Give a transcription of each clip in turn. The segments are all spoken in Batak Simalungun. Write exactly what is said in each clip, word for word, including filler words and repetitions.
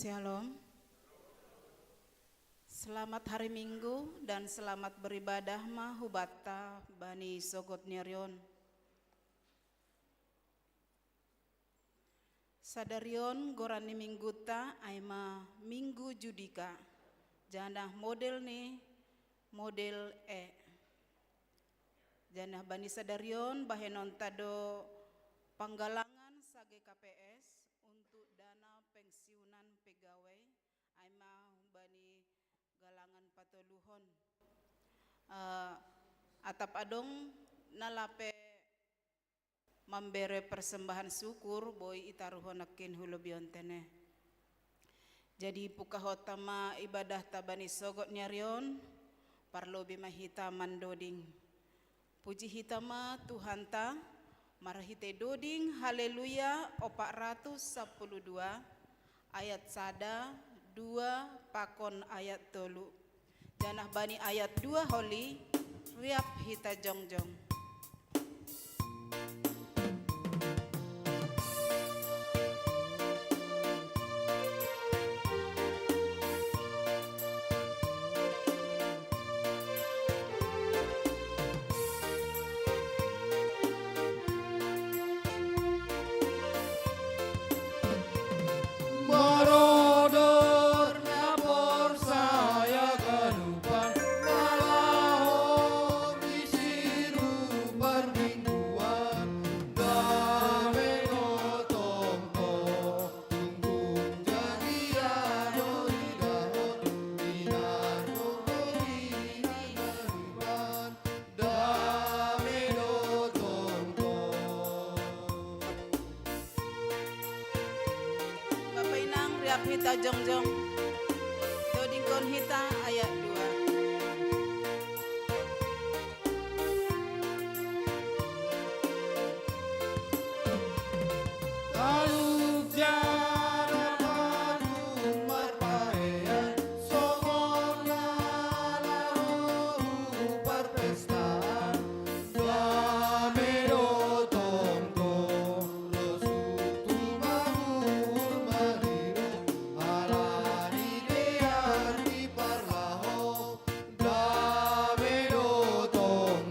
Shalom. Selamat hari Minggu dan selamat beribadah ma hubanta bani sogot ni ari on. Sadari on goran ni mingguta ai ma Minggu Judika, janah model ni model E. Janah bani sadari on bahenonta do panggalangan sa-G K P S untuk dana pensiunan pegawai, ai ma humbani galangan patoluhon. Eh, atap adong na lape mambere persembahan syukur, boi itaruhon nangkin hu lobionta ne. Jadi pungkahonta ma ibadahta bani sogot ni ari on, parlobei ma hita mandoding. Puji hita ma Tuhanta, marhitei doding Haleluya opat ratus sapuluh dua, ayat sada, dua, pakon ayat tolu. Janah bani ayat dua holi, riap hita jongjong. Marodor na porsaya ganupan, na laho misiru parmingguan, dame do tongtong, tunggung jagia do idahon, minarhon do hita ganupan, dame do tongtong. Bapa inang, riap hita jongjong. Dodingkon hita ayat dua. Kalu jana patung marparean, songon na laho hu parpestaan, dame do tongtong, rosuh tu mamuhur mariro, halani dear ni parlaho, dame do tongtong.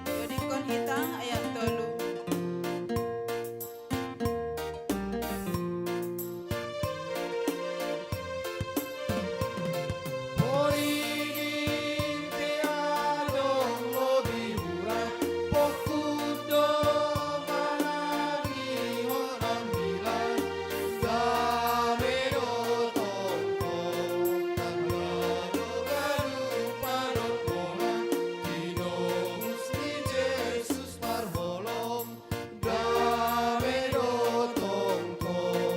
Dodingkon hita ayat tolu. Porini pe adong lobi urat, pongkut do managihon ambilan, dame do tongtong, tanda do ganup adong holan, tinobus ni Jesus parholong, dame do tongtong.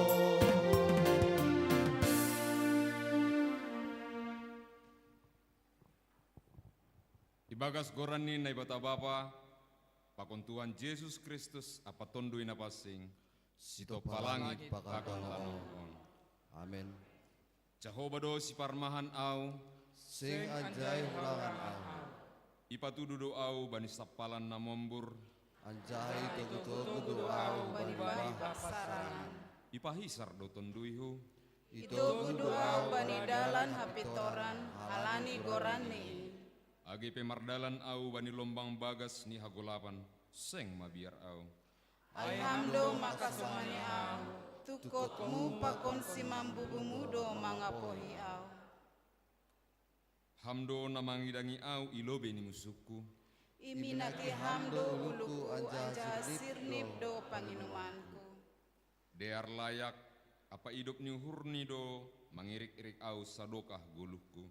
Ibagas goran ni Naibata Bapa, pakon Tuhan Jesus Kristus ampa Tonduy Napansing, sitompa langit pakon tanoh on. Amen. Jahowa do siparmahan au, seng anjai hulahan au. Ipatudu do au bani sampalan na mombur, anjaha itogu-togu do au bani bah sarangan. Ipahisar do tonduyhu, itogu do au bani dalan hapintoran halani goranni i. Age pe mardalan au bani lombang bagas ni hagolapan, seng mabiar au. Ai Ham do mangkasomani au, tungkotmu pakon simambubumu do mangapohi au. Ham do na mangidangi au i lobei ni musungku. Iminaki Ham do ulungku anjaha sirnip do panginumanku. Dear layak, ampa idop ni uhurni do mangirik-irik au sadokah goluhku.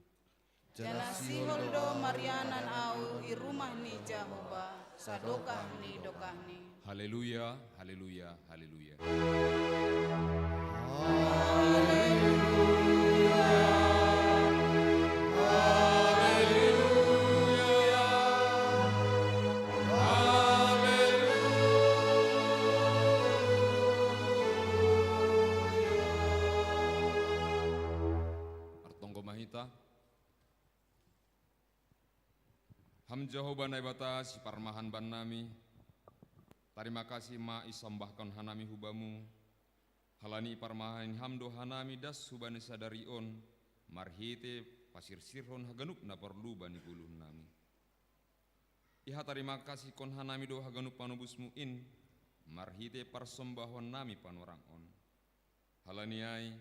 Janah sihol do marianan au i rumah ni Jahowa sadokah ni dokahni. Haleluya, haleluya, haleluya. Haleluya, haleluya, haleluya. Martonggo ma hita. Ham Jahowa Naibata siparmahan bannami, Tarima kasih ma isambahkon hanami hu Bamu, halani iparmahani Ham do hanami das hubani sadari on, marhite pasirsirhon haganup na porlu bani goluhnami. Ihatarima kasihkon hanami do haganup panobusmu in, marhite parsombahonnami panorang on. Halani ai,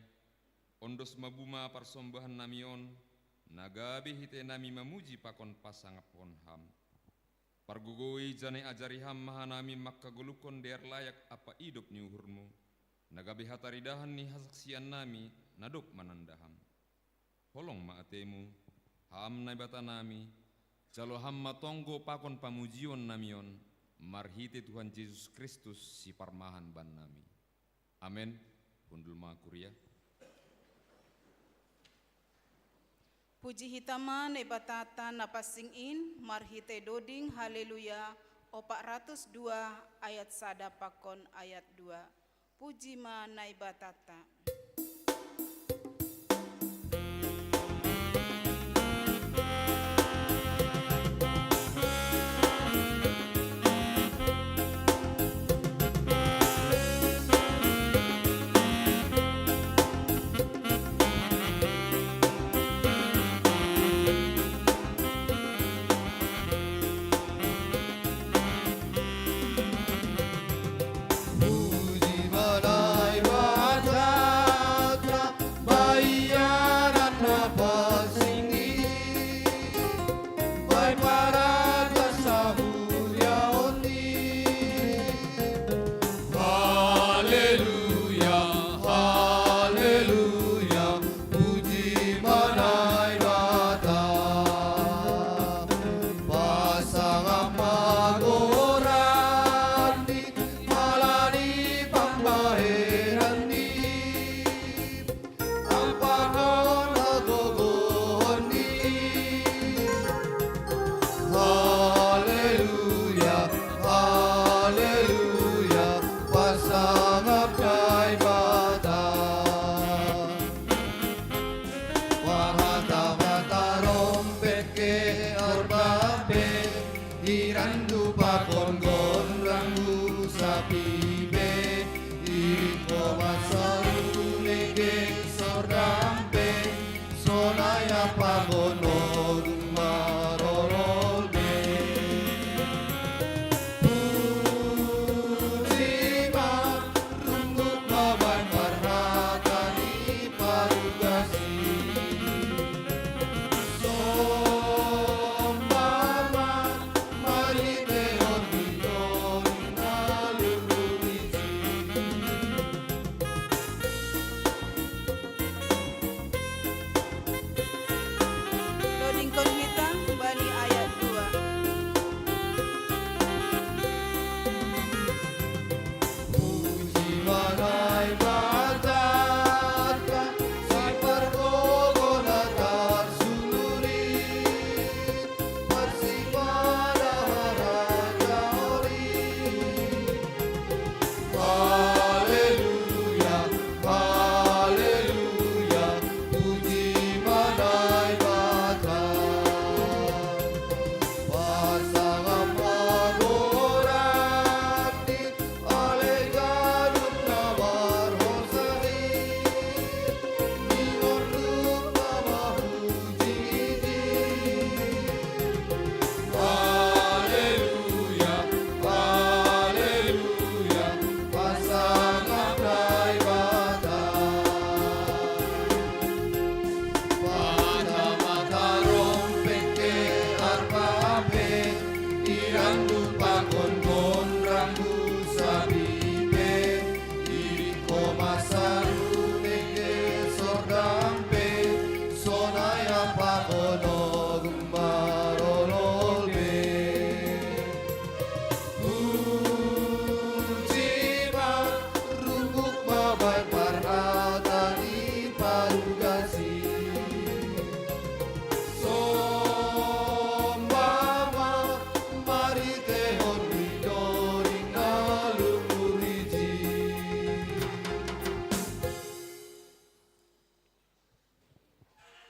ondos ma buma parsombahannami on, na gabe hitenami mamuji pakon pasangaphon Ham. Pargogoi janai ajari Ham ma hanami mangkagoluhkon dear layak ampa idop ni uhurmu, na gabe hataridahan ni hasaksiannami na dob mananda Ham. Holong ma atemu, Ham Naibatanami, jalo Ham ma tonggo pakon pamujionnami on, marhite Tuhan Jesus Kristus siparmahan bannami. Amen. Hundul ma kuria. Puji hita ma Naibatata na pansing in, marhite doding Haleluya opat ratus dua ayat sada pakon ayat dua. Puji ma Naibatata. Haleluya, haleluya, puji ma Naibata. Pasangap ma goranNi, halani pambahenanNi. Ampahon hagogohonNi. Haleluya, haleluya, pasangap Naibata. Parhata ma tarompet ke arbape, irandu pakon gondang hu sapi pe, iringko ma saru mengeng sordampe, sonai ampa gono gumar olol be. Puji ma, runggut ma bahen parhata ni parugasi. Sombah ma, marhitehon doding na lumbur ijin. Dodingkon hita bani ayat dua. Puji ma Naibata, sipargogo na tarsulut i, parsipadahan raja oli. Haleluya, haleluya, puji ma Naibata. Pasangap ma goranNi, ale ganup na marhosa i. Haleluya, haleluya, pasangap Naibata. Parhata ma tarompet ke arbape, irandu pakon gondang hu sapi pe, iringko ma saru mengeng sordampe, sonai ampa gono gumar olol be. Puji ma, runggut ma bahen parhata ni parugasi. Sombah ma, marhitehon doding na lumbur ijin.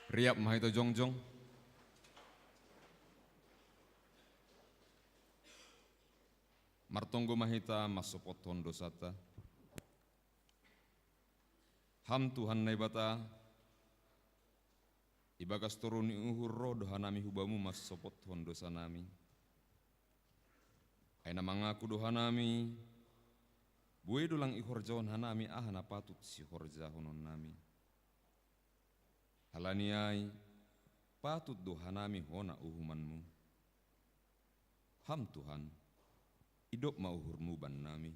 Riap ma hita jongjong. Martonggo ma hita mansopothon dosanta. Ham Tuhan Naibata, ibagas toru ni uhur ro do hanami hu Bamu mansopothon dosanami. Ai na mangaku do hanami, buei do lang ihorjahon hanami aha na patut sihorjahononnami. Halani ai, patut do hanami hona uhumanMu. Ham Tuhan, idop ma uhurMu bannami.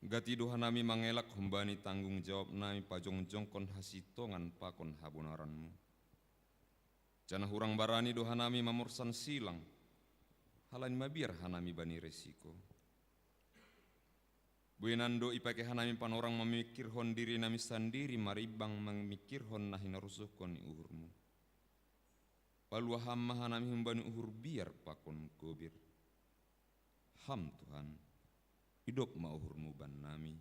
Gati do hanami mangelak humbani tanggung jawabnami pajongjongkon hasintongan pakon habonaranMu. Janah hurang barani do hanami mamorsan silang, halani mabiar hanami bani resiko. Bueinan do ipake hanami panorang mamingkirhon dirinami sandiri marimbang mamingkirhon na hinarosuhkon ni uhurMu. Palua Ham ma hanami humbani uhur biar pakon gobir. Ham Tuhan, idop ma uhurMu bannami.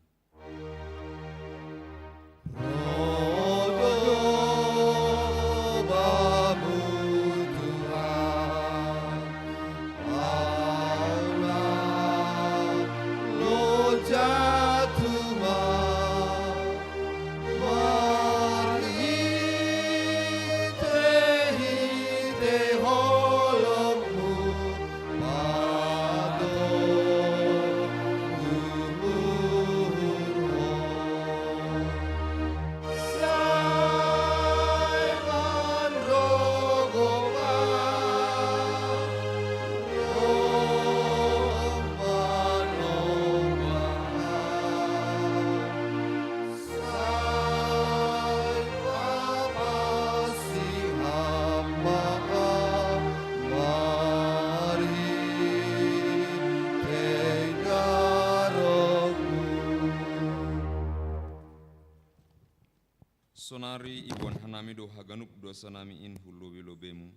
Sonari iboan hanami do haganup dosanami in hu lobei-lobeiMu.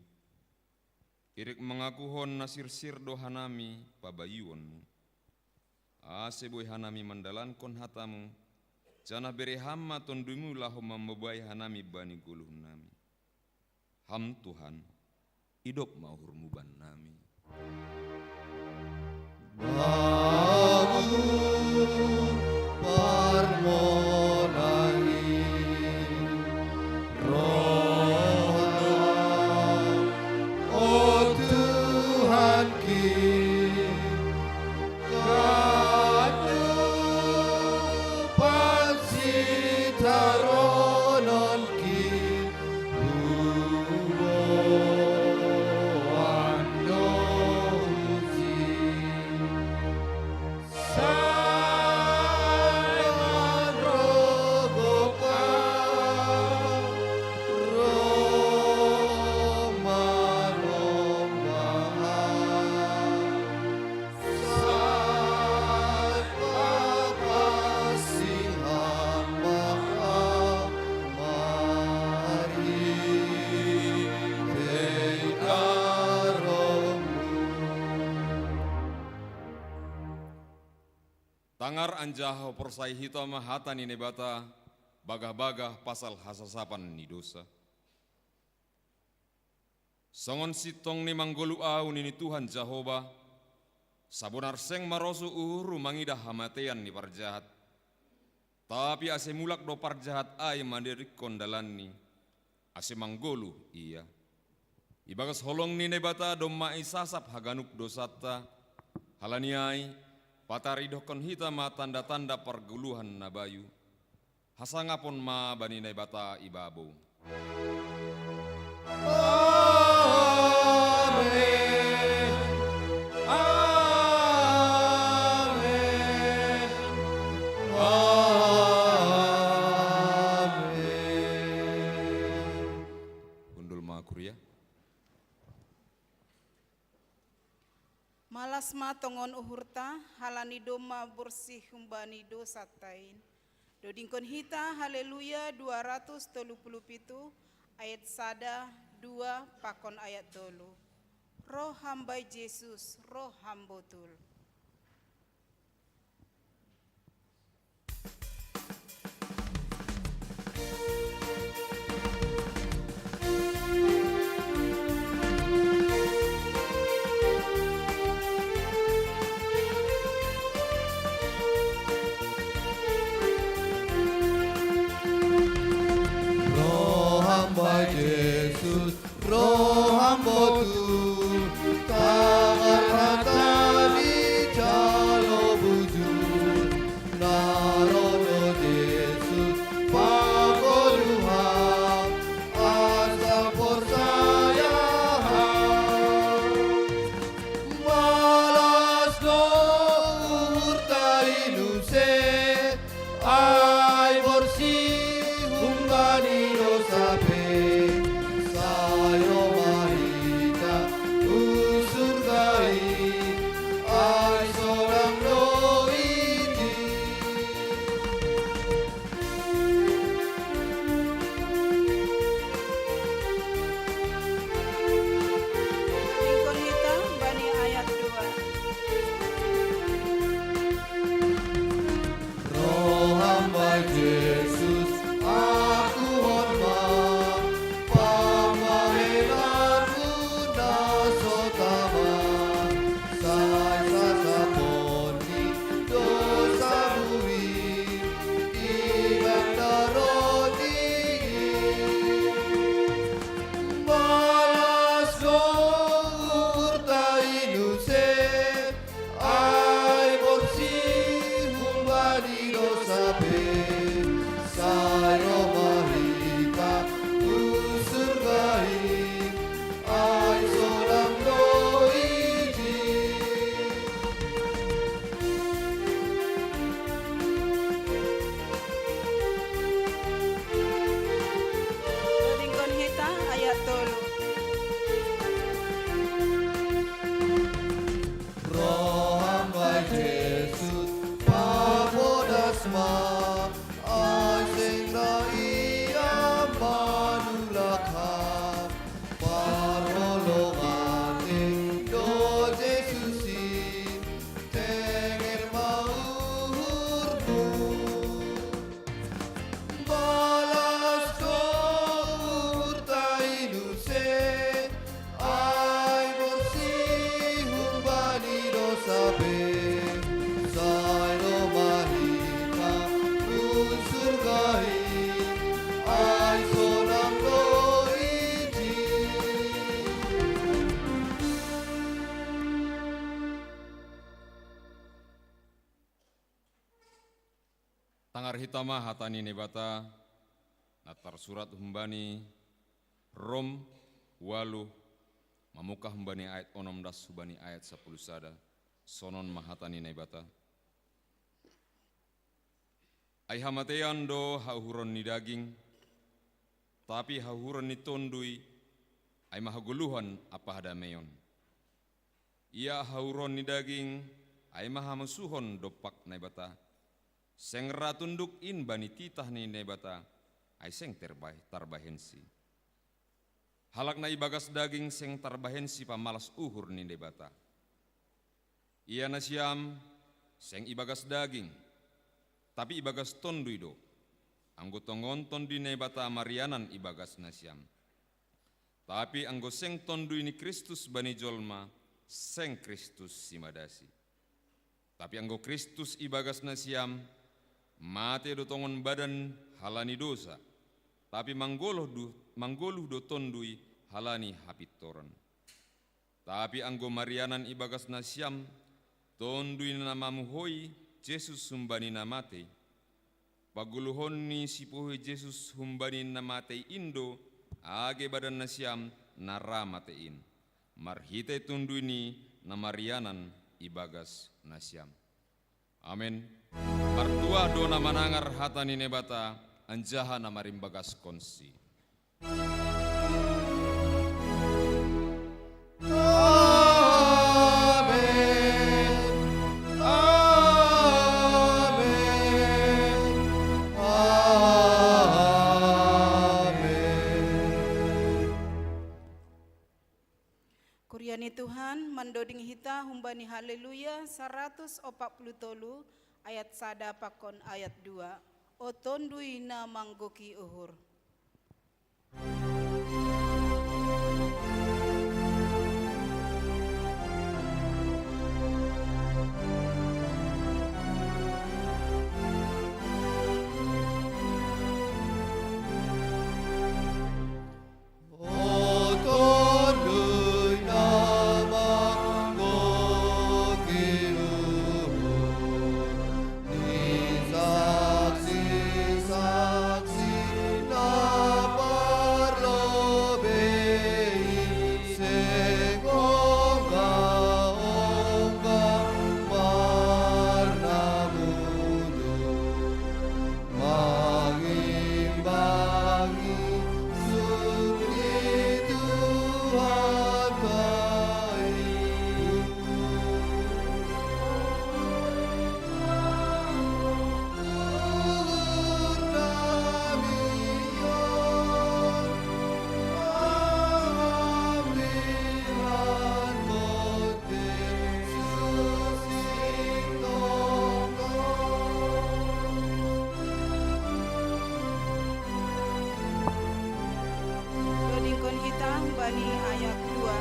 Irik mangakuhon na sirsir do hanami pabayuonMu. Ase boi hanami mandalankon hataMu, janah bere Ham ma TonduyMu laho mambobai hanami bani goluhnami. Ham Tuhan, idop ma uhurMu bannami. Bamu parmonangi roha, o Tuhanki, Tangar anjaha porsai hita ma hata ni Naibata, bagah-bagah pasal hasasapan ni dousa. Songon sintong ni manggoluh ahu, nini Tuhan Jahowa, sabonar seng marosuh uhurhu mangidah hamatean ni parjahat. Tapi ase mulak do parjahat ai madirikkon dalanni, ase manggoluh ia. Ibagas holong ni Naibata domma isasap haganup dosanta, halani ai, pataridohkon hita ma tanda-tanda pargoluhan na bayu, hasangapon ma bani Naibata ibabou. Amen. Amen. Amen. Hundul ma kuria. Malas ma tongon uhurta, halani domma borsih humbani dosanta in. Dodingkon hita Haleluya dua ratus tolu puluh pitu, ayat sada, dua, pakon ayat tolu. Roh ham bai Jesus, roh ham botul. Roh ham bai Jesus, roh ham botul, tangar hata ni jalo bujur. Na ro do Jesus pagoluhan, asa porsaya ham. Malas do uhurta i luse, ai borsih humbani dosa pe. Sai ro ma hita tu surga i, ai sonang do ijin. Dodingkon hita bani ayat dua. Roh ham bai Jesus, akuhon ma pambahenanku na so tama, sai sasapon ni dosamu i, inang na ro dingin. Malas do uhurta i luse, ai borsih humbani dosa pe. Sai ro ma hita tu surga i, ai sonang do ijin. Dodingkon hita ayat tolu. Roh ham bai Jesus pabodas ma, ai seng ra ia manulak ham. Parholongan ni do Jesus i, tenger ma uhurmu. Malas do uhurta i luse, ai borsih humbani dosa pe. Sai ro ma hita tu surga i, ai sonang do ijin. Tangar hita ma hata ni Naibata, na tarsurat humbani Rom ualuh, mamungkah humbani ayat onom das humbani ayat sapuluh sada, sonon ma hata ni Naibata. Ai hamatean do hauhuron ni daging, tapi hauhuron ni Tonduy, ai ma hagoluhan ampa hadameion. Ia hauhuron ni daging, ai ma hamusuhon dompak Naibata. Seng ra tunduk in bani titah ni Naibata, ai seng terba-, tarbahensi. Halak na ibagas daging seng tarbahensi pamalas uhur ni Naibata. Ia nasiam seng ibagas daging, tapi ibagas Tonduy do. Anggo tongon Tonduy Naibata marianan ibagas nasiam. Tapi anggo seng Tonduy ni Kristus bani jolma, seng Kristus simadasi. Tapi anggo Kristus ibagas nasiam, mate do tongon badan halani dosa, tapi manggoluh do, manggoluh do Tonduy halani hapintoron. Tapi anggo marianan ibagas nasiam, Tonduy na mamuhoi Jesus humbani na matei, pagoluhon ni sipuhoi Jesus humbani na matei in do age badan nasiam na ra matei in, marhitei Tonduy ni na marianan ibagas nasiam. Amen. Martuah do na manangar hata ni Naibata anjaha na marimbagaskonsi. Amen. Amen. Amen. Kuria ni Tuhan, mandoding hita humbani Haleluya saratus opat puluh tolu ayat sada pakon ayat dua. O Tonduy na manggohi uhur. Dodingkon hita humbani ayat dua.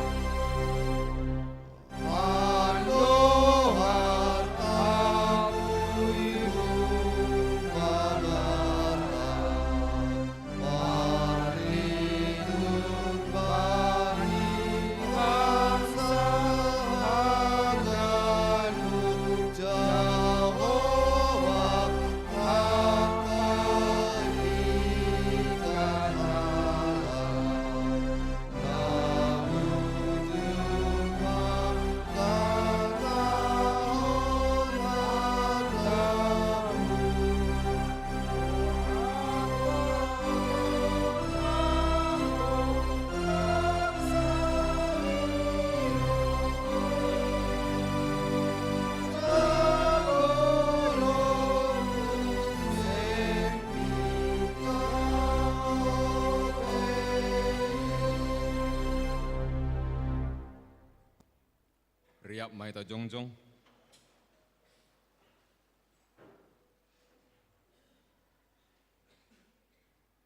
Riap ma hita jongjong.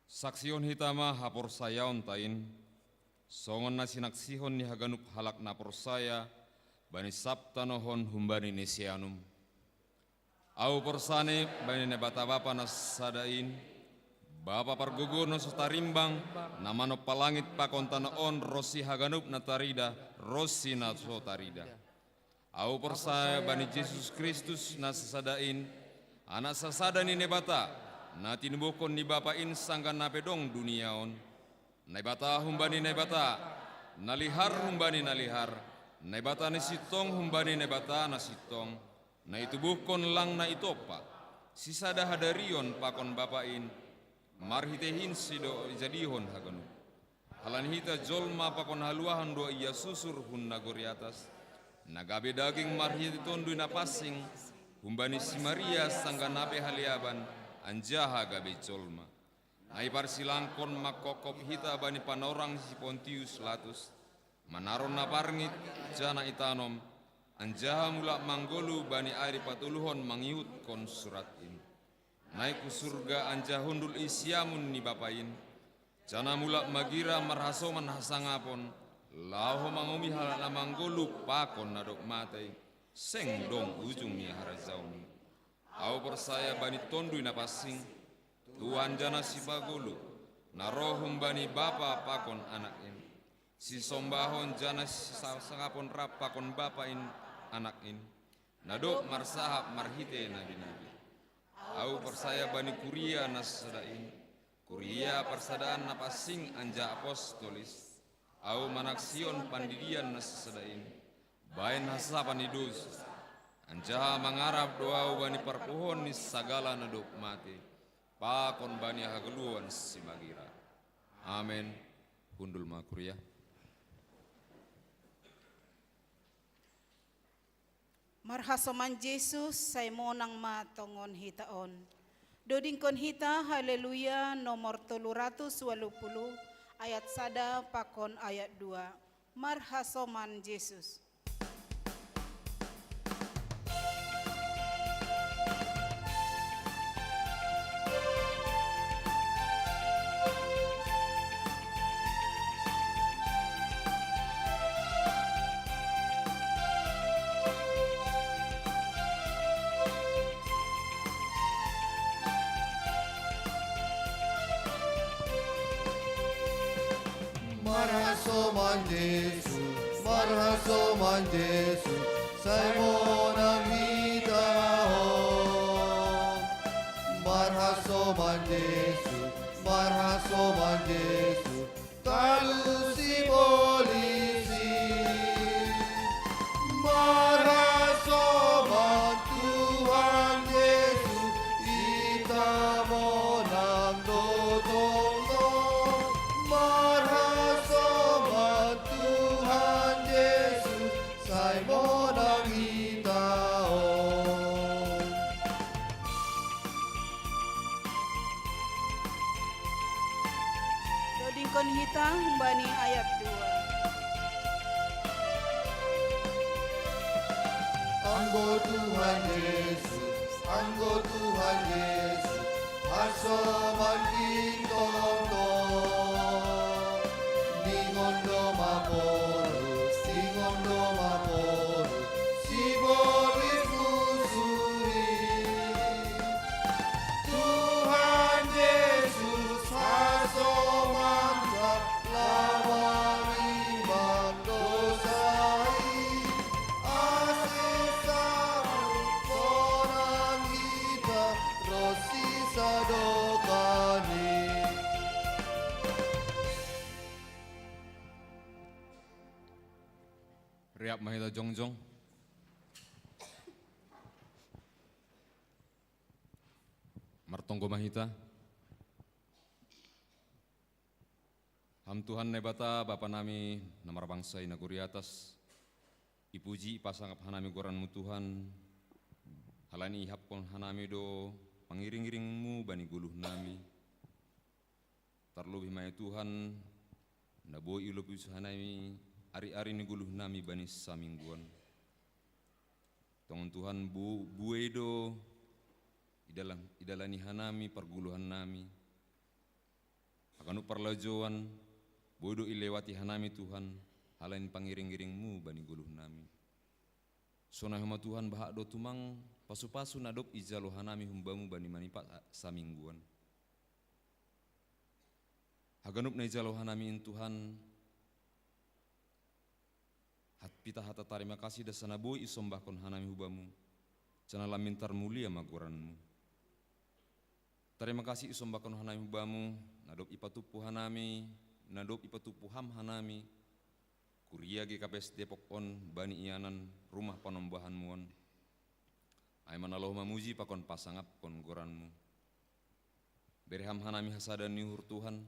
Saksihon hita ma haporsayaonta in, songon na sinaksihon ni haganup halak na porsaya bani sab tanoh on humbani Nicaeanum. Ahu porsaya bani Naibata Bapa na sada in, Bapa pargogoh na so tarimbang, na manompa langit pakon tanoh on ronsi haganup na tarida ronsi na so tarida. Ahu porsaya bani Jesus Kristus na sasada in, Anak sasada ni Naibata, na tinubuhkon ni Bapa in sanggah na pe dong dunia on. Naibata humbani Naibata, na lihar humbani na lihar, Naibata na sintong humbani Naibata na sintong, na itubuhkon lang na itompa, sisada hadarion pakon Bapa in, marhitei hinsi do ijadihon haganup. Halani hita jolma pakon haluahon do ia susur hun nagori atas, na gabe daging marhitei Tonduy Napansing, humbani si Maria sanggah na pe haleaban, anjaha gabe jolma. Na iparsilangkon mangkophop hita bani panorang si Pontius Latus, manaron na parngit, janah itanom, anjaha mulak manggoluh bani ari patoluhon mangihuthon surat in. Naik hu surga anjaha hundul i siamun ni Bapa in, janah mulak magira marhasoman hasangapon, laho mangomi halak na manggoluh pakon na dob matei, seng dong ujung ni harajaon. Ahu porsaya bani Tonduy Napansing, Tuhan janah Sipagoluh, na roh humbani Bapa pakon Anak in. Sisombahon janah sisasangapon rap pakon Bapa in Anak in, na dob marsahap marhitei nabi-nabi. Ahu porsaya bani kuria na sasada in, kuria parsadaan na pansing anjaha apostolis. Ahu manaksihon pandidian na sasada in, bahen hasapan ni dousa, anjaha mangarap do ahu bani parpuhoon ni sagala na dob matei, pakon bani hagoluhan simagira. Amen. Hundul ma kuria. Marhasoman Jesus, sai monang ma tongon hita on. Dodingkon hita Haleluya nomor tolu ratus walu puluh, ayat sada pakon ayat dua. Marhasoman Jesus. Marhasoman Jesus, marhasoman Jesus, sai monang hita on. Marhasoman Jesus, marhasoman Jesus, talu sibolis i. Marhasoman Tuhan Jesus, hita monang do tongtong. Marhasoman Tuhan Jesus, sai monang hita on. Dodingkon hita humbani ayat dua. Anggo Tuhan Jesus, anggo Tuhan Jesus, hasoman i tongtong. Ningon do ma porus, ningon do ma porus, sibolis musu i. Tuhan Jesus, hasomanta, laho mangimbang dousa i. Ase saud sonang hita ronsi sadokah ni. Riap ma hita jongjong. Martonggo ma hita. Ham Tuhan Naibata, Bapa nami na marbangsa i nagori atas, ipuji ipasangap hanami goran-Mu Tuhan, halani iihaphon hanami do pangiring-iring-Mu bani goluh nami. Tarlobih ma i Tuhan, na boi ilobi hanami ari-ari ni goluh nami bani samingguan. Tongon Tuhan, bu-, buei do idalan-, idalani hanami pargoluhan nami. Haganup parlajouan, boi do ilewati hanami Tuhan, halani pangiring-iring-Mu bani goluh nami. Sonai homa Tuhan, bahat do tumang pasu-pasu na dob ijalo hanami hum-Bamu bani manipat a-, samingguan. Haganup na ijalo hanami in Tuhan, hat-, pitah hata tarima kasih do asa na boi isombahkon hanami hu-Bamu, janah lam mintar mulia ma goran-Mu. Tarima kasih isombahkon hanami hu-Bamu, na dob ipatumpu hanami, na dob ipatumpu Ham hanami, kuria G K P S Depok on bani ianan rumah panombahan-Mu on. Ai ma na laho mamuji pakon pasangapkon goran-Mu. Bere Ham hanami hasada ni uhur Tuhan,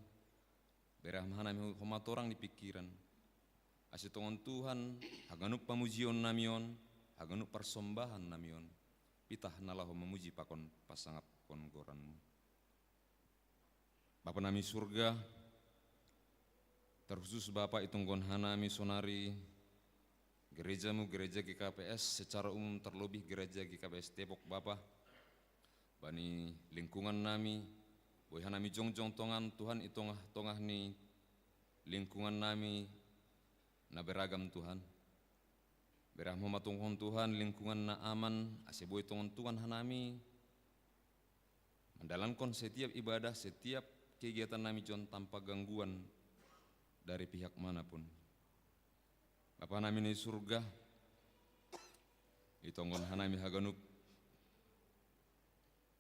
bere Ham hanami homa torang ni pingkiran. Ase tongon Tuhan, haganup pamujion nami on, haganup parsombahan nami on, pitah na laho mamuji pakon pasangapkon goran-Mu. Bapa nami surga, terkhusus Bapa itonggohon hanami sonari, gereja-Mu, gereja G K P S secara umum, terlebih gereja G K P S Depok, Bapa, bani lingkungan nami, boi hanami jongjong tongan Tuhan i tongah-tongah ni lingkungan nami na beragam Tuhan. Bere Ham homa tongon Tuhan lingkungan na aman, ase boi tongon Tuhan hanami mandalankan setiap ibadah, setiap kegiatan nami Tuhan tanpa gangguan dari pihak manapun. Bapa nami na i surga, itonggon hanami haganup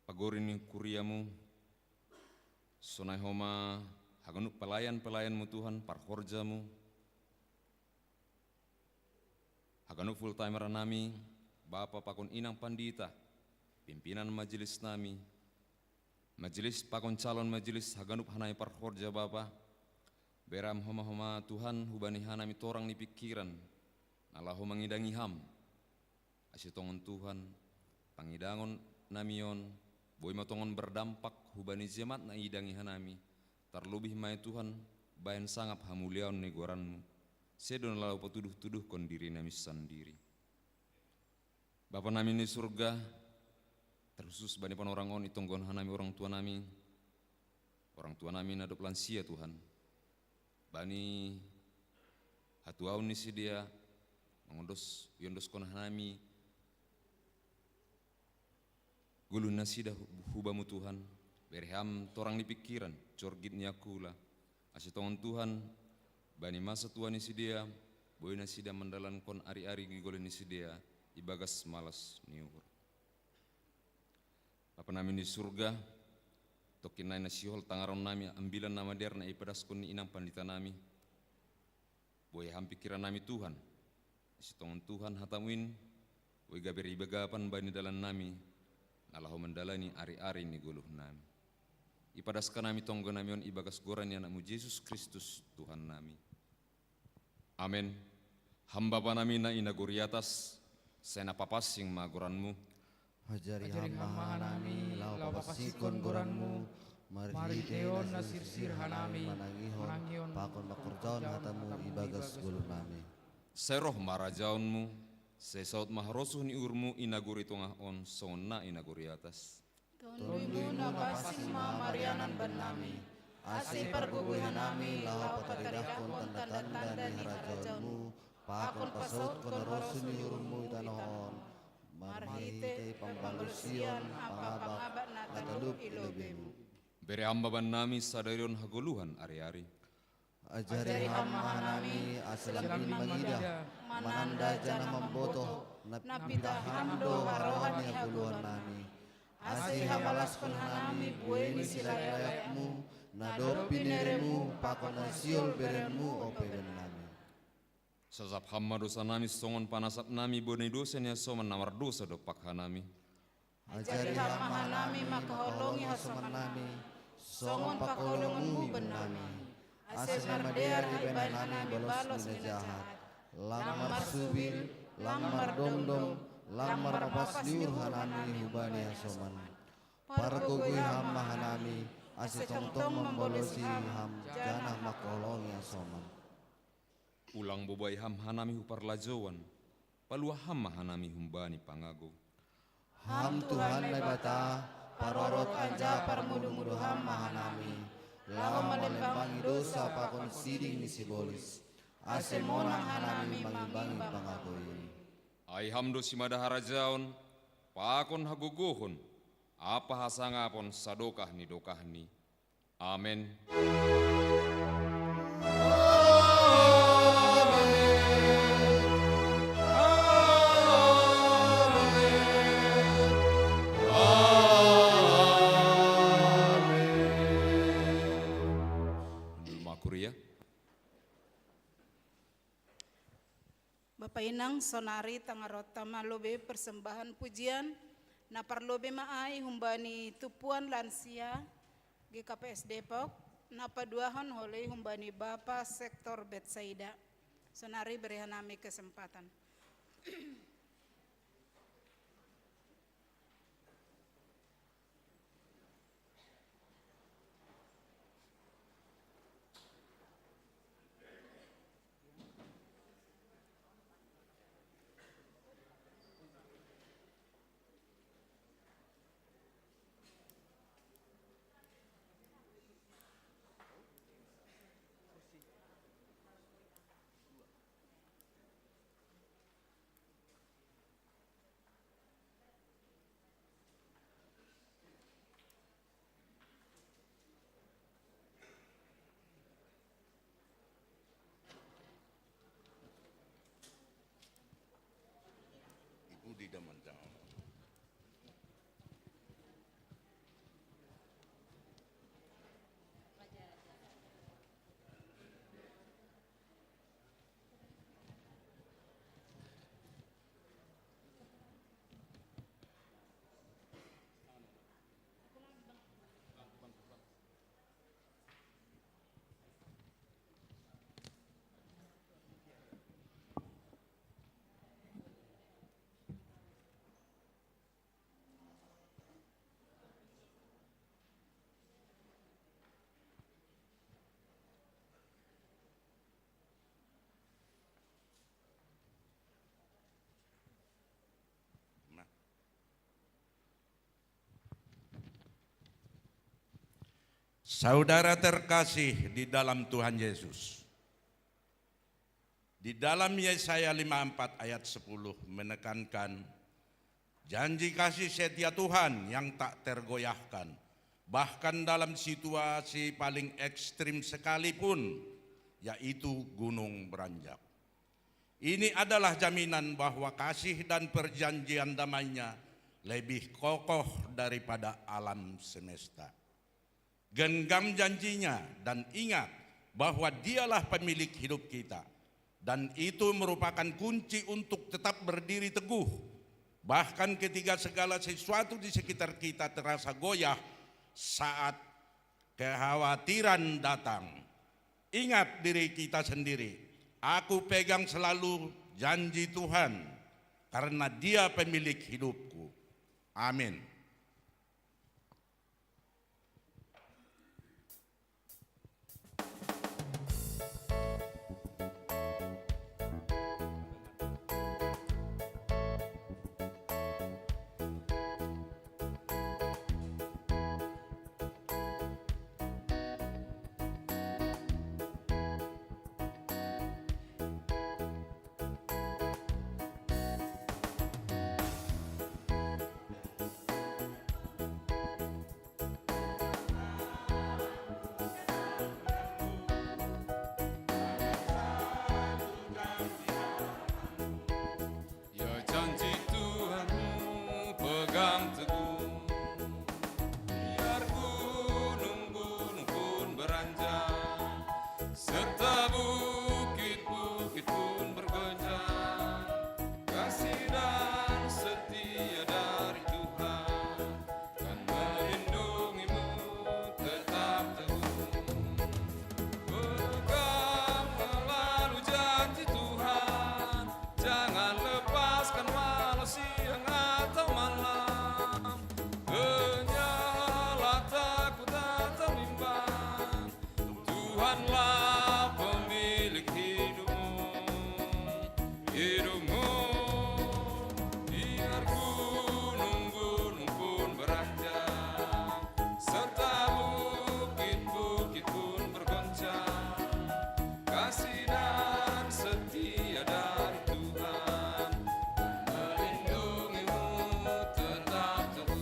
pagori ni kuriamu, sonai homa haganup pelayan-pelayanmu Tuhan, parhorjamu, haganup full timer nami, Bapa pakon Inang Pandita, pimpinan majelis nami, majelis pakon calon majelis haganup hanami parhorja Bapa, bere Ham homa-homa Tuhan hubani hanami torang ni pikiran, na laho mangidangi Ham, ase tongon Tuhan, pangidangon nami on, boi ma tongon berdampak hubani jemaat na idangi hanami, tarlobih ma i Tuhan, bahen sangap hamuliaon ni goranmu, sedo na laho patuduh-tuduhkon diri nami sandiri. Bapa nami ni surga, terkhusus bani panorang on itonggon hanami orang tua nami, orang tua nami na dob lansia Tuhan. Bani hatuaon ni sidea, mangondos, iondoskon hanami, goluh nasida hu-, hu Bamu Tuhan, bere Ham torang ni pikiran, jorgit ni angkula, ase tongon Tuhan, bani masa tua ni sidea, boi nasida mandalankon ari-ari ni goluh ni sidea, ibagas malas ni uhur. Bapa nami ni surga, tongkin nai na sihol tangaron nami ambilan na madear na ipadaskon ni Inang Pandita nami, boi Ham pikiran nami Tuhan, ase tongon Tuhan hatamu in, boi gabe ribagapan bani dalan nami, na laho mandalani ari-ari ni goluh nami. Ipadaskon nami tonggo nami on ibagas goran ni Anakmu Jesus Kristus Tuhan nami. Amen. Ham Bapa nami na i nagori atas, sai na papansing ma goranmu. Ajari Ajari Ham ma hanami, laho papansingkon goranmu, marhitei on na sirsir hanami, manangihon, pakon mangkorjahon hatamu ibagas goluh nami. Sai roh ma harajaonmu, sai saut ma harosuh ni uhurmu i nagori tongah on, songon na i nagori atas. Tonduimu na pansing ma marianan bannami, ase ipargogoi hanami laho patadahkon tanda-tanda ni harajaonmu, pakon pasautkon harosuh ni uhurmu i tanoh on, marhitei pambalosion pangabap na talup i lobeimu. Bere Ham ma bannami sadari on hagoluhan ari-ari. Ajari Ham ma hanami, ase lambin mangidah, mananda janah mambotoh, na pitah Ham do harohan ni hagoluhan nami. Ase ihamalaskon hanami buei ni silayak-layakmu, na dob bineremu pakon na sihol beremu ope bannami. Sasap Ham ma dousa nami songon panasap nami boi ni dousa ni hasoman na mardousa dompak hanami. Ajari Ham ma hanami mangkaholongi hasoman nami, songon pangkaholongonmu bannami. Ase mardear ibahen hanami balos ni na jahat, lang marsubil, lang mardomdom, lang marmapas ni uhur hanami hubani hasoman. Pargogoi Ham ma hanami, ase tongtong mambalosi Ham janah mangkaholongi hasoman. Ulang bobai Ham hanami hu parlajouan, paluah Ham ma hanami humbani pangagou. Ham Tuhan Naibata, parorot anjaha parmudu-mudu Ham ma hanami, laho malembangi dousa pakon siding ni sibolis, ase monang hanami mangimbangi pangagou i. Ai Ham do simada harajaon, pakon hagogohon, ampa hasangapon sadokah ni dokahni. Amen. Amen. Amen. Amen. Makuria. Bapa inang, sonari tangaronta ma lobei persembahan pujian, na parlobei ma ai humbani tumpuan lansia G K P S Depok, na paduahon holoi humbani Bapa Sektor Betsaida. Sonari bere hanami kesempatan. Tidak menjawab. Saudara terkasih di dalam Tuhan Yesus, di dalam Yesaya lima empat ayat sepuluh menekankan janji kasih setia Tuhan yang tak tergoyahkan, bahkan dalam situasi paling ekstrim sekalipun, yaitu gunung beranjak. Ini adalah jaminan bahwa kasih dan perjanjian damai-Nya lebih kokoh daripada alam semesta. Genggam janji-Nya dan ingat bahwa Dialah pemilik hidup kita. Dan itu merupakan kunci untuk tetap berdiri teguh, bahkan ketika segala sesuatu di sekitar kita terasa goyah saat kekhawatiran datang. Ingat diri kita sendiri. Aku pegang selalu janji Tuhan, karena Dia pemilik hidupku. Amin. Ya, janji Tuhanmu pegang teguh, biar gunung-gunung pun beranjak, serta bukit-bukit pun bergoncang. Kasih dan setia dari Tuhan kan melindungimu tetap teguh. Pegang selalu janji Tuhan, jangan lepaskan walau siang atau malam. Kenyalah takut atau bimbang, Tuhanlah pemilik hidupmu. Hidupmu, biar gunung-gunung pun beranjak, serta bukit-bukit pun bergoncang. Kasih dan setia dari Tuhan melindungimu tetap teguh.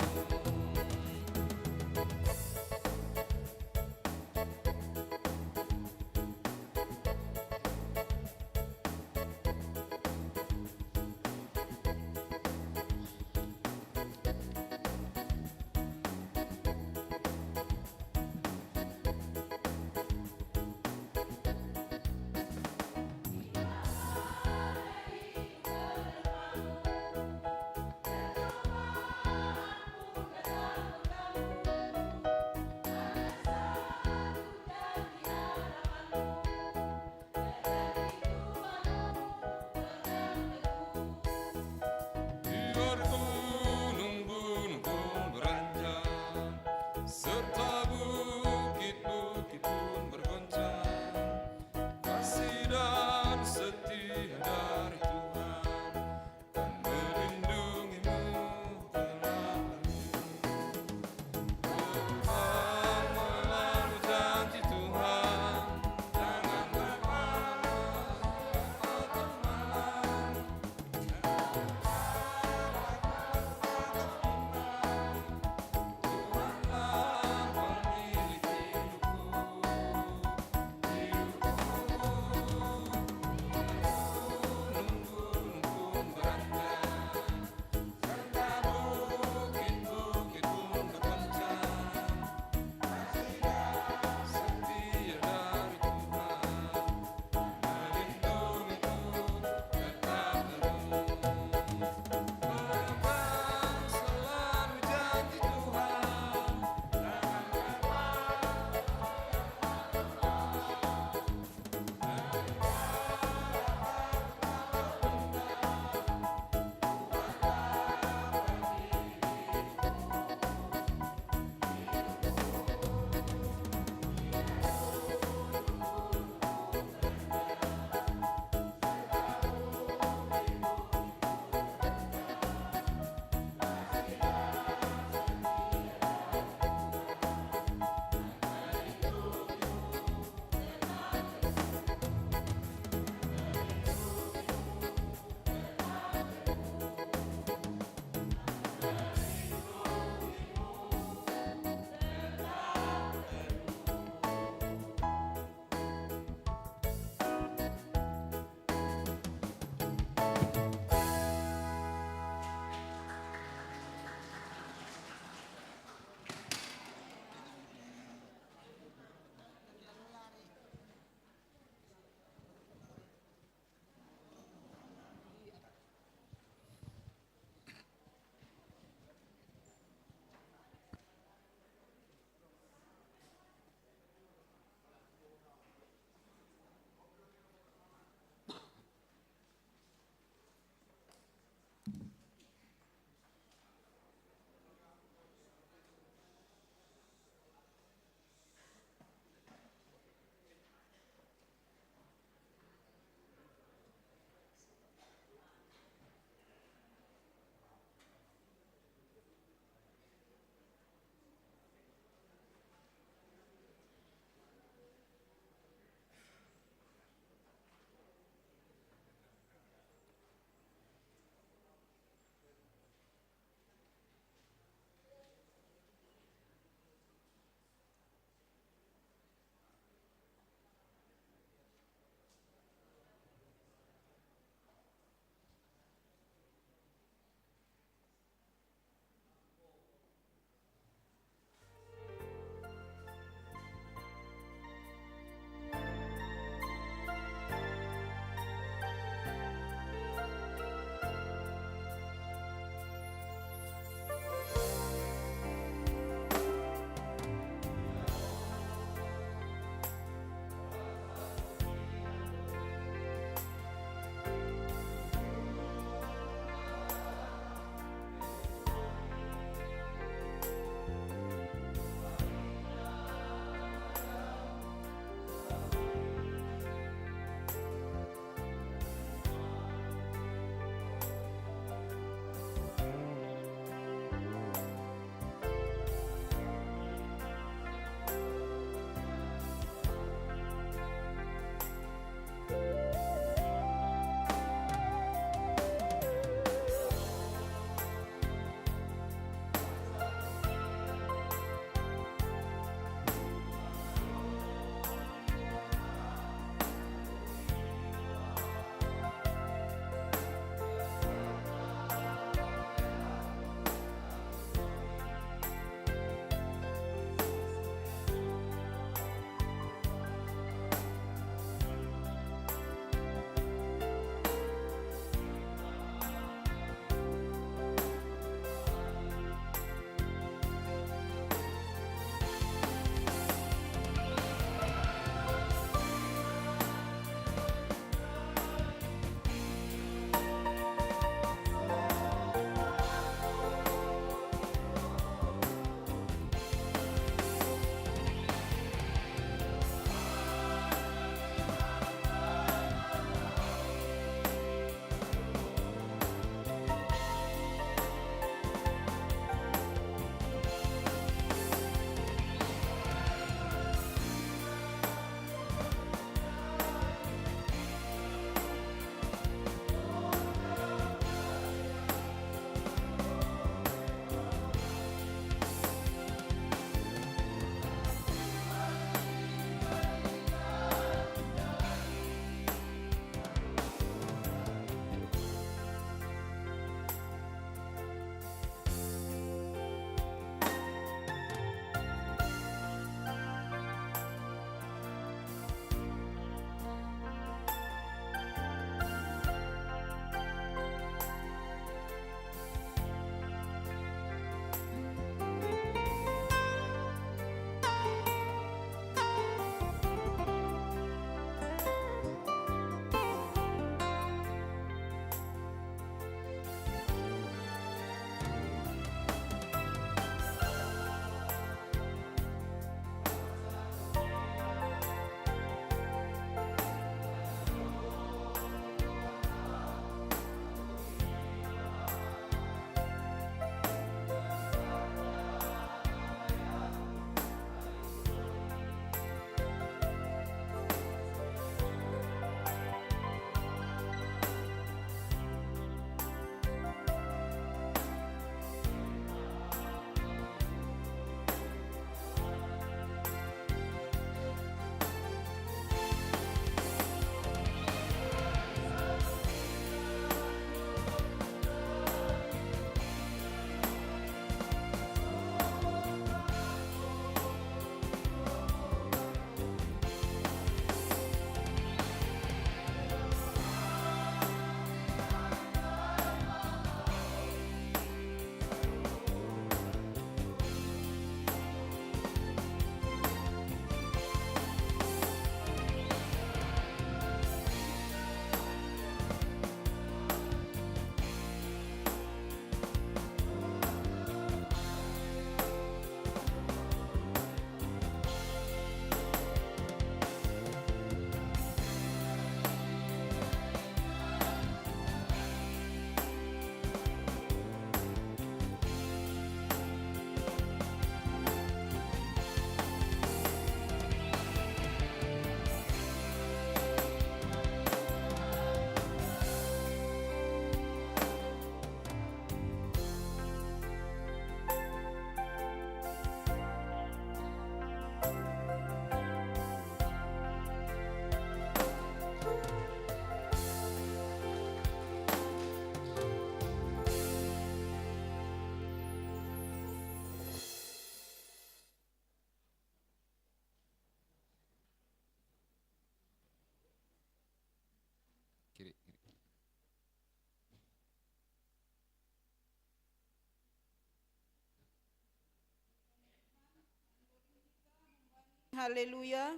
Haleluya,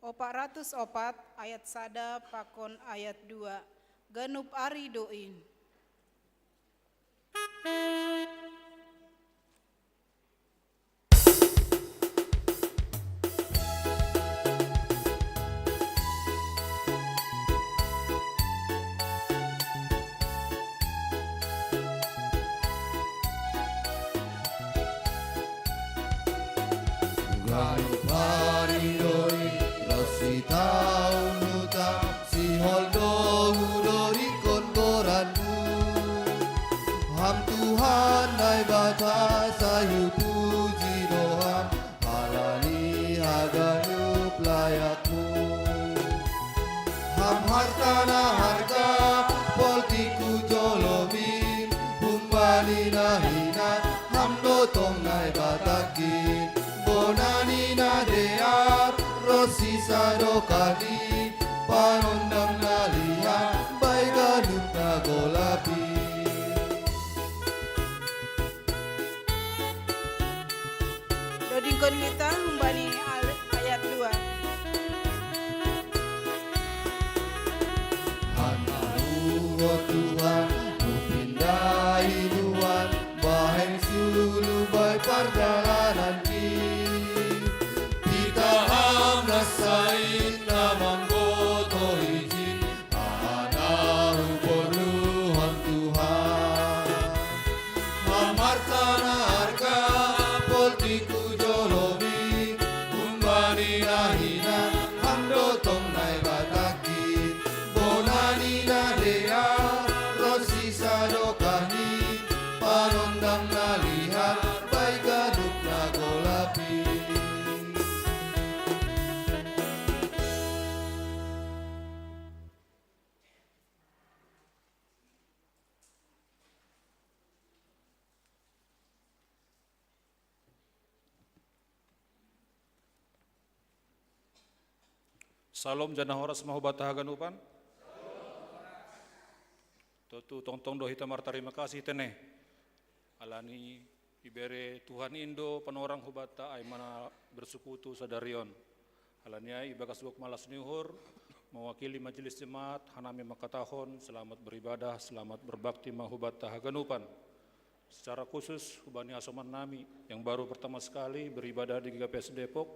opat ratus opat, ayat sada pakon ayat dua. Ganup ari doin. Ganup ari doin, rosi taun uta, sihol do hudorikon goranmu. Ham Tuhan Naibata, sai hupuji do Ham, halani haganup layakmu. Ham harta na harga, poltik hujolomin, humbani na hinan, Ham do tong Naibatangkin. Bona ni na dear, ro sisadokahni, panondang na liat, bahen ganup na golap i. Dodingkon hita humbani al-, ayat dua. Hanalu, o Tuhan, hupindahi nuan, bahen sulu bai pardalananki. Pitah Ham na sait, na mambotoh ijin, aha na huporlu Ham Tuhan. Ham harta na harga, poltik hujolomin, humbani na hinan, Ham do tong Naibatangkin. Bona ni na dear, ro sisadokahni, panondang na liat, bahen ganup na golap i. Salom, janah horas ma hubanta haganupan. Tontu tongtong do hita martarima kasih tene, alani ibere Tuhan in do panorang hubanta ai ma na bersekutu sadari on. Alani ai ibagas gok malas ni uhur, mewakili majelis jemaat, hanami mangkatahon selamat beribadah, selamat berbakti ma hubanta haganupan. Secara khusus hubani hasoman nami yang baru pertama sekali beribadah di G K P S Depok,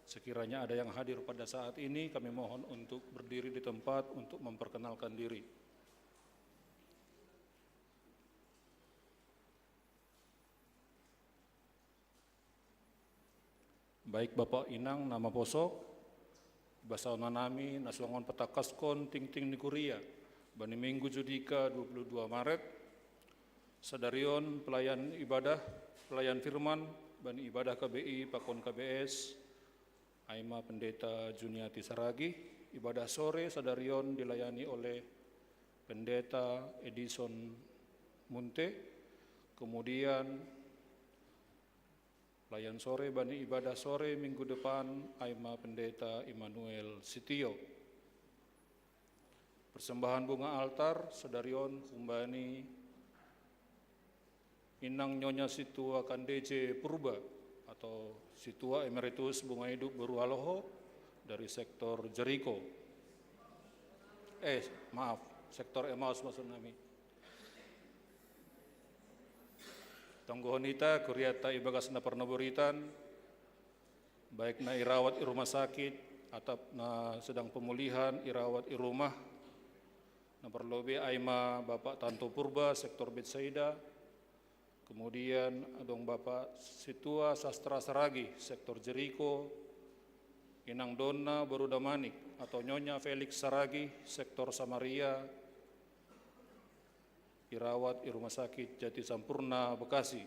sekiranya ada yang hadir pada saat ini, kami mohon untuk berdiri di tempat untuk memperkenalkan diri. Baik Bapa inang na maposo, ibasaon nami na suang on patangkaskon tingting ni kuria bani Minggu Judika dua puluh dua Maret. Sadari on pelayan ibadah, pelayan firman bani ibadah K B I pakon K B S, ai ma Pendeta Juniati Saragih. Ibadah sore sadari on dilayani oleh Pendeta Edison Munte. Kemudian pelayan sore bani ibadah sore minggu depan ai ma Pendeta Immanuel Sitio. Persembahan bunga altar sadari on humbani Inang Nyonya Situa Kandeje Purba atau Situa Emeritus Bunga Hidup Berualoho dari sektor Jeriko. Eh, maaf, sektor Emmaus maksud nami. Tonggohon hita kuriatta ibagas na parnoboritan, baik na irawat i rumah sakit atap na sedang pemulihan irawat i rumah, na parlobei ai ma Bapak Tanto Purba sektor Betsaida, kemudian adong Bapak Situa Sastra Saragih sektor Jeriko, Inang Donna Boru Damanik atau Nyonya Felix Saragih sektor Samaria, irawat i Rumah Sakit Jati Sampurna Bekasi.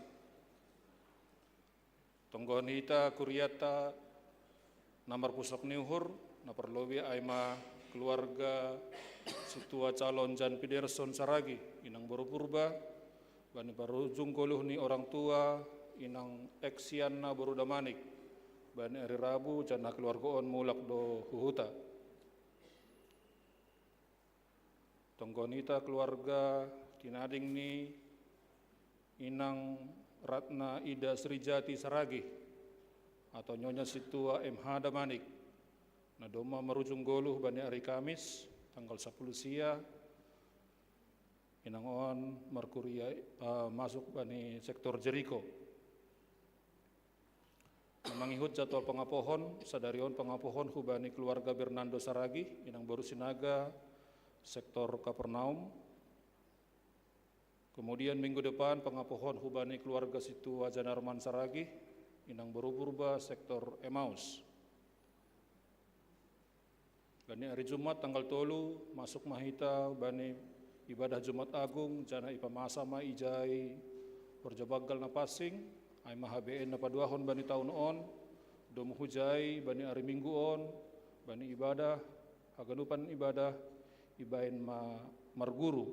Tonggohon hita kuriatta na marpusok ni uhur, na parlobei ai ma keluarga Situa calon Jan Piderson Saragih, Inang Boru Purba, bani parujung goluh ni orang tua, Inang Eksianna Boru Damanik, bani ari Rabu janah keluarga on mulak do hu huta. Tonggohon hita keluarga tinading ni Inang Ratna Ida Srijati Saragih, atau Nyonya Situa M H Damanik, na doma marujung goluh bani ari Kamis tanggal sapuluh sia, inang on markuria, eh, masuk bani sektor Jeriko. Na mangihut jadwal pangapohon, sadari on pangapohon hubani keluarga Bernardo Saragih, inang boru Sinaga, sektor Kapernaum. Kemudian minggu depan pangapohon hubani keluarga Situa Janarman Saragih, inang boru Purba, sektor Emaus. Bani ari Jumat tanggal tolu, masuk ma hita bani ibadah Jumat Agung, janah ipamasa ma ijai horja banggal na pansing, ai ma H B N na paduahon bani taun on. Domu hujai bani ari Minggu on, bani ibadah, haganupan ibadah, ibaen ma marguru.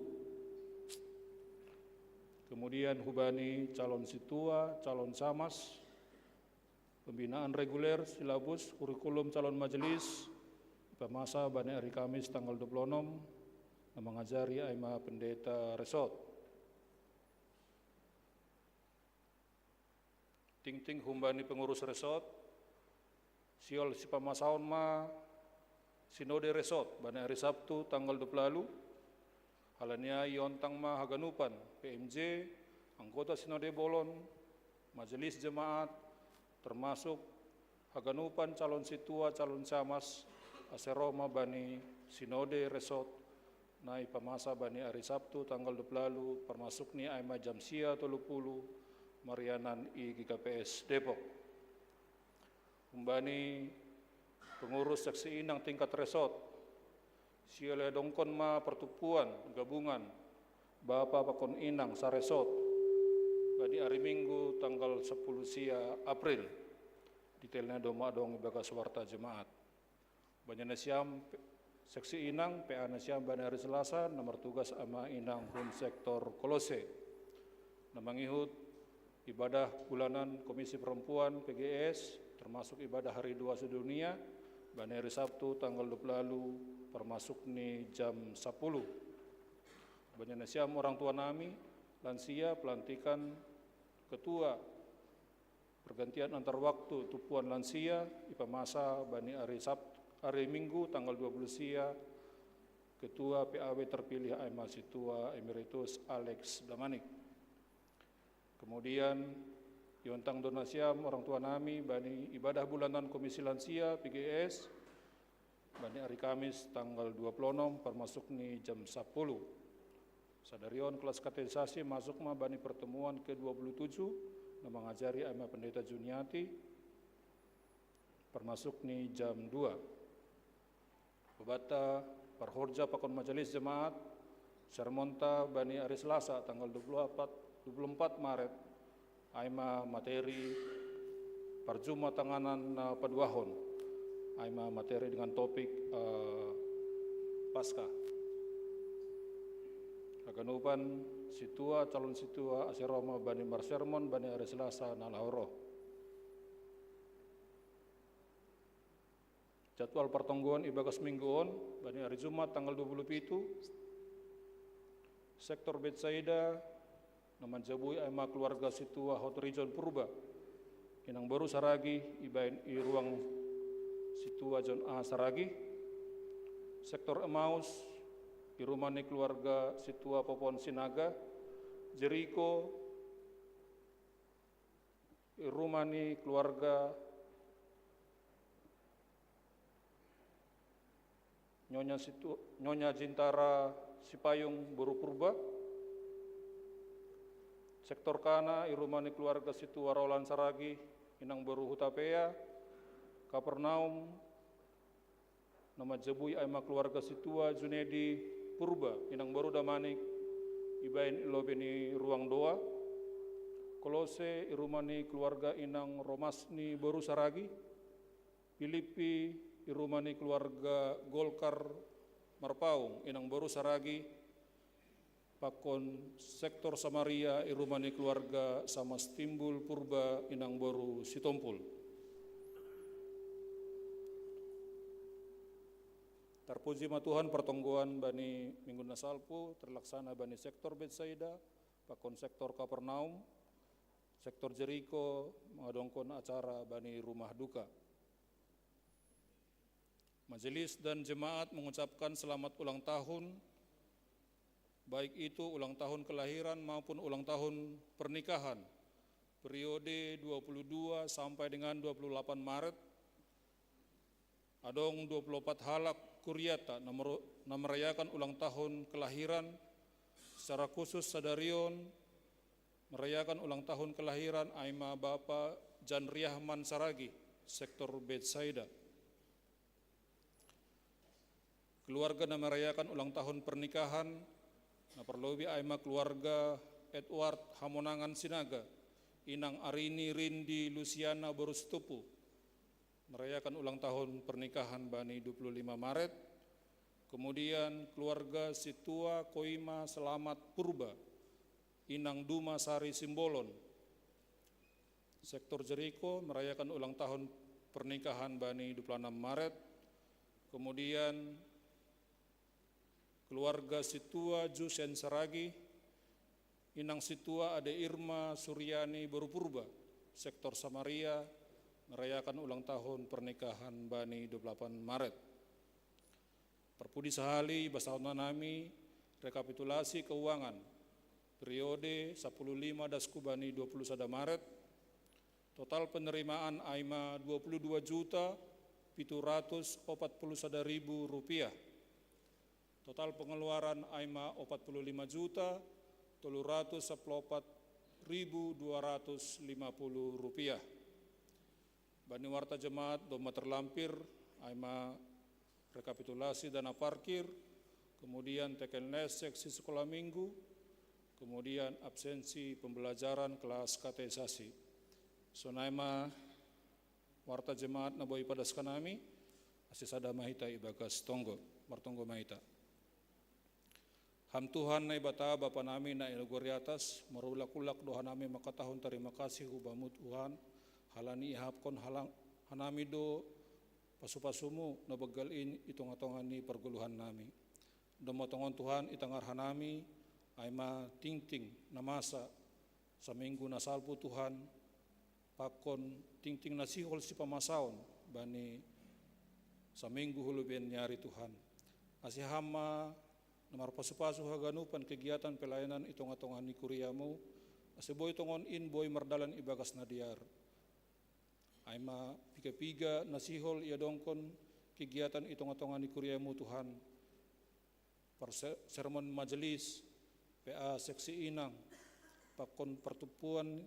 Kemudian hubani calon situa, calon camas, pembinaan reguler, silabus, kurikulum calon majelis, ipamasa bani ari Kamis tanggal dua puluh enam, na mangajari ai ma pendeta resort. Tingting humbani pengurus resort, sihol sipamasaon ma sinode resort bani ari Sabtu tanggal dua puluh ualu. Halani ai iontang ma haganupan P M J, anggota sinode bolon, majelis jemaat, termasuk haganupan calon situa, calon camas, ase roh ma bani sinode resort na ipamasa bani ari Sabtu tanggal dua puluh ualu, parmasukni ai ma jam sia tolu puluh, marianan i G K P S Depok. Humbani pengurus seksi inang tingkat resort, sihol iadongkon ma pertubuan gabungan bapa pakon inang saresort bani ari Minggu tanggal sapuluh sia April. Detailna doma adong ibagas warta jemaat. Banyak nasiam pe-, seksi inang, P A nasiam bani ari Selasa, na martugas ai ma inang hun sektor Kolose. Na mangihut ibadah bulanan Komisi Perempuan P G S, termasuk ibadah Hari Dua Sedunia, bani ari Sabtu tanggal dua puluh ualu, parmasukni jam sapuluh. Banyak nasiam orang tua nami, lansia, pelantikan ketua pergantian antar waktu tupuan lansia, ipamasa bani ari Sabtu, ari Minggu tanggal dua puluh sia, ketua P A W terpilih ai ma Situa Emeritus Alex Damanik. Kemudian, iontang do nasiam orang tua nami bani ibadah bulanan Komisi Lansia P G S, bani ari Kamis tanggal dua puluh enam, parmasukni jam sapuluh. Sadari on kelas katekisasi masuk ma bani pertemuan ke dua puluh tujuh, na mangajari ai ma Pendeta Juniati, parmasukni jam dua. Bobanta parhorja pakon majelis jemaat, sermonta bani ari Selasa tanggal dua puluh empat, dua puluh empat Maret, ai ma materi parjumatanganan na paduahon, ai ma materi dengan topik, eh, Paskah. Haganupan situa, calon situa, ase roh ma bani marsermon bani ari Selasa na laho roh. Jadwal partonggoan ibagas Minggu on, bani ari Jumat tanggal dua puluh pitu, sektor Betsaida, na manjabui ai ma keluarga situa Hot Region Purba, inang boru Saragih, ibaen i ruang situa John A Saragih. Sektor Emaus, i rumah ni keluarga situa Popon Sinaga. Jeriko, i rumah ni keluarga Nyonya Situ-, Nyonya Jintara Sipayung boru Purba. Sektor Kana, i rumah ni keluarga situa Roland Saragih, inang boru Hutapea. Kapernaum, na manjabui ai ma keluarga situa Junedi Purba, inang boru Damanik, ibaen i lobei ni ruang doa. Kolose, i rumah ni keluarga inang Romasni boru Saragih. Pilippi, i rumah ni keluarga Golkar Marpaung, inang boru Saragih. Pakon sektor Samaria, i rumah ni keluarga Samas Timbul Purba, inang boru Sitompul. Tarpuji ma Tuhan, partonggoan bani Minggu na salpu terlaksana bani sektor Betsaida pakon sektor Kapernaum. Sektor Jeriko mengadongkon acara bani rumah duka. Majelis dan jemaat mengucapkan selamat ulang tahun, baik itu ulang tahun kelahiran maupun ulang tahun pernikahan, periode dua puluh dua sampai dengan dua puluh delapan Maret, adong dua puluh empat halak kuriata na mero-, na merayakan ulang tahun kelahiran, secara khusus sadarion merayakan ulang tahun kelahiran ai ma Bapa Jan Riahman Saragi, sektor Betsaida. Keluarga na merayakan ulang tahun pernikahan, na parlobi ai ma keluarga Edward Hamonangan Sinaga, inang Arini Rindi Luciana Boru Situpu, merayakan ulang tahun pernikahan bani dua puluh lima Maret. Kemudian keluarga Situa Koima Selamat Purba, inang Duma Sari Simbolon, sektor Jeriko, merayakan ulang tahun pernikahan bani dua puluh enam Maret. Kemudian keluarga Situa Jusen Saragi, inang Situa Ade Irma Suryani Boru Purba, sektor Samaria, merayakan ulang tahun pernikahan bani dua puluh delapan Maret. Parpudi sahali, basahon hanami rekapitulasi keuangan periode sapuluh lima dasku bani dua puluh sada Maret. Total penerimaan ai ma dua puluh dua juta pitu ratus opat puluh sada ribu rupiah. Total pengeluaran ai ma opat puluh lima juta tolu ratus sapuluh opat ribu dua ratus lima puluh rupiah. Bani warta jemaat domma terlampir ai ma rekapitulasi dana parkir, kemudian teken les seksi sekolah minggu, kemudian absensi pembelajaran kelas katekisasi. Sonai ma warta jemaat na boi padaskan nami, ase sada ma hita ibagas tonggo, martonggo ma hita. Ham Tuhan Naibata, Bapa nami na i nagori atas, marulak-ulak do hanami mangkatahon tarima kasih hu Bamu Tuhan, halani ihapkon halang-, hanami do pasu-pasumu na banggal in i tonga-tonga ni pargoluhan nami. Domma tongon Tuhan itangar hanami, ai ma tingting na masa saminggu na salpu Tuhan, pakon tingting na sihol sipamasaon bani saminggu hu lobeian ni ari Tuhan. Ase Ham ma na marpasu-pasu haganupan kegiatan pelayanan i tonga-tonga ni kuriamu, ase boi tongon in boi mardalan ibagas na dear. Ai ma piga-piga na sihol iadongkon kegiatan i tonga-tonga ni kuriamu Tuhan. Parse-, sermon majelis, P A seksi inang, pakon partumpuan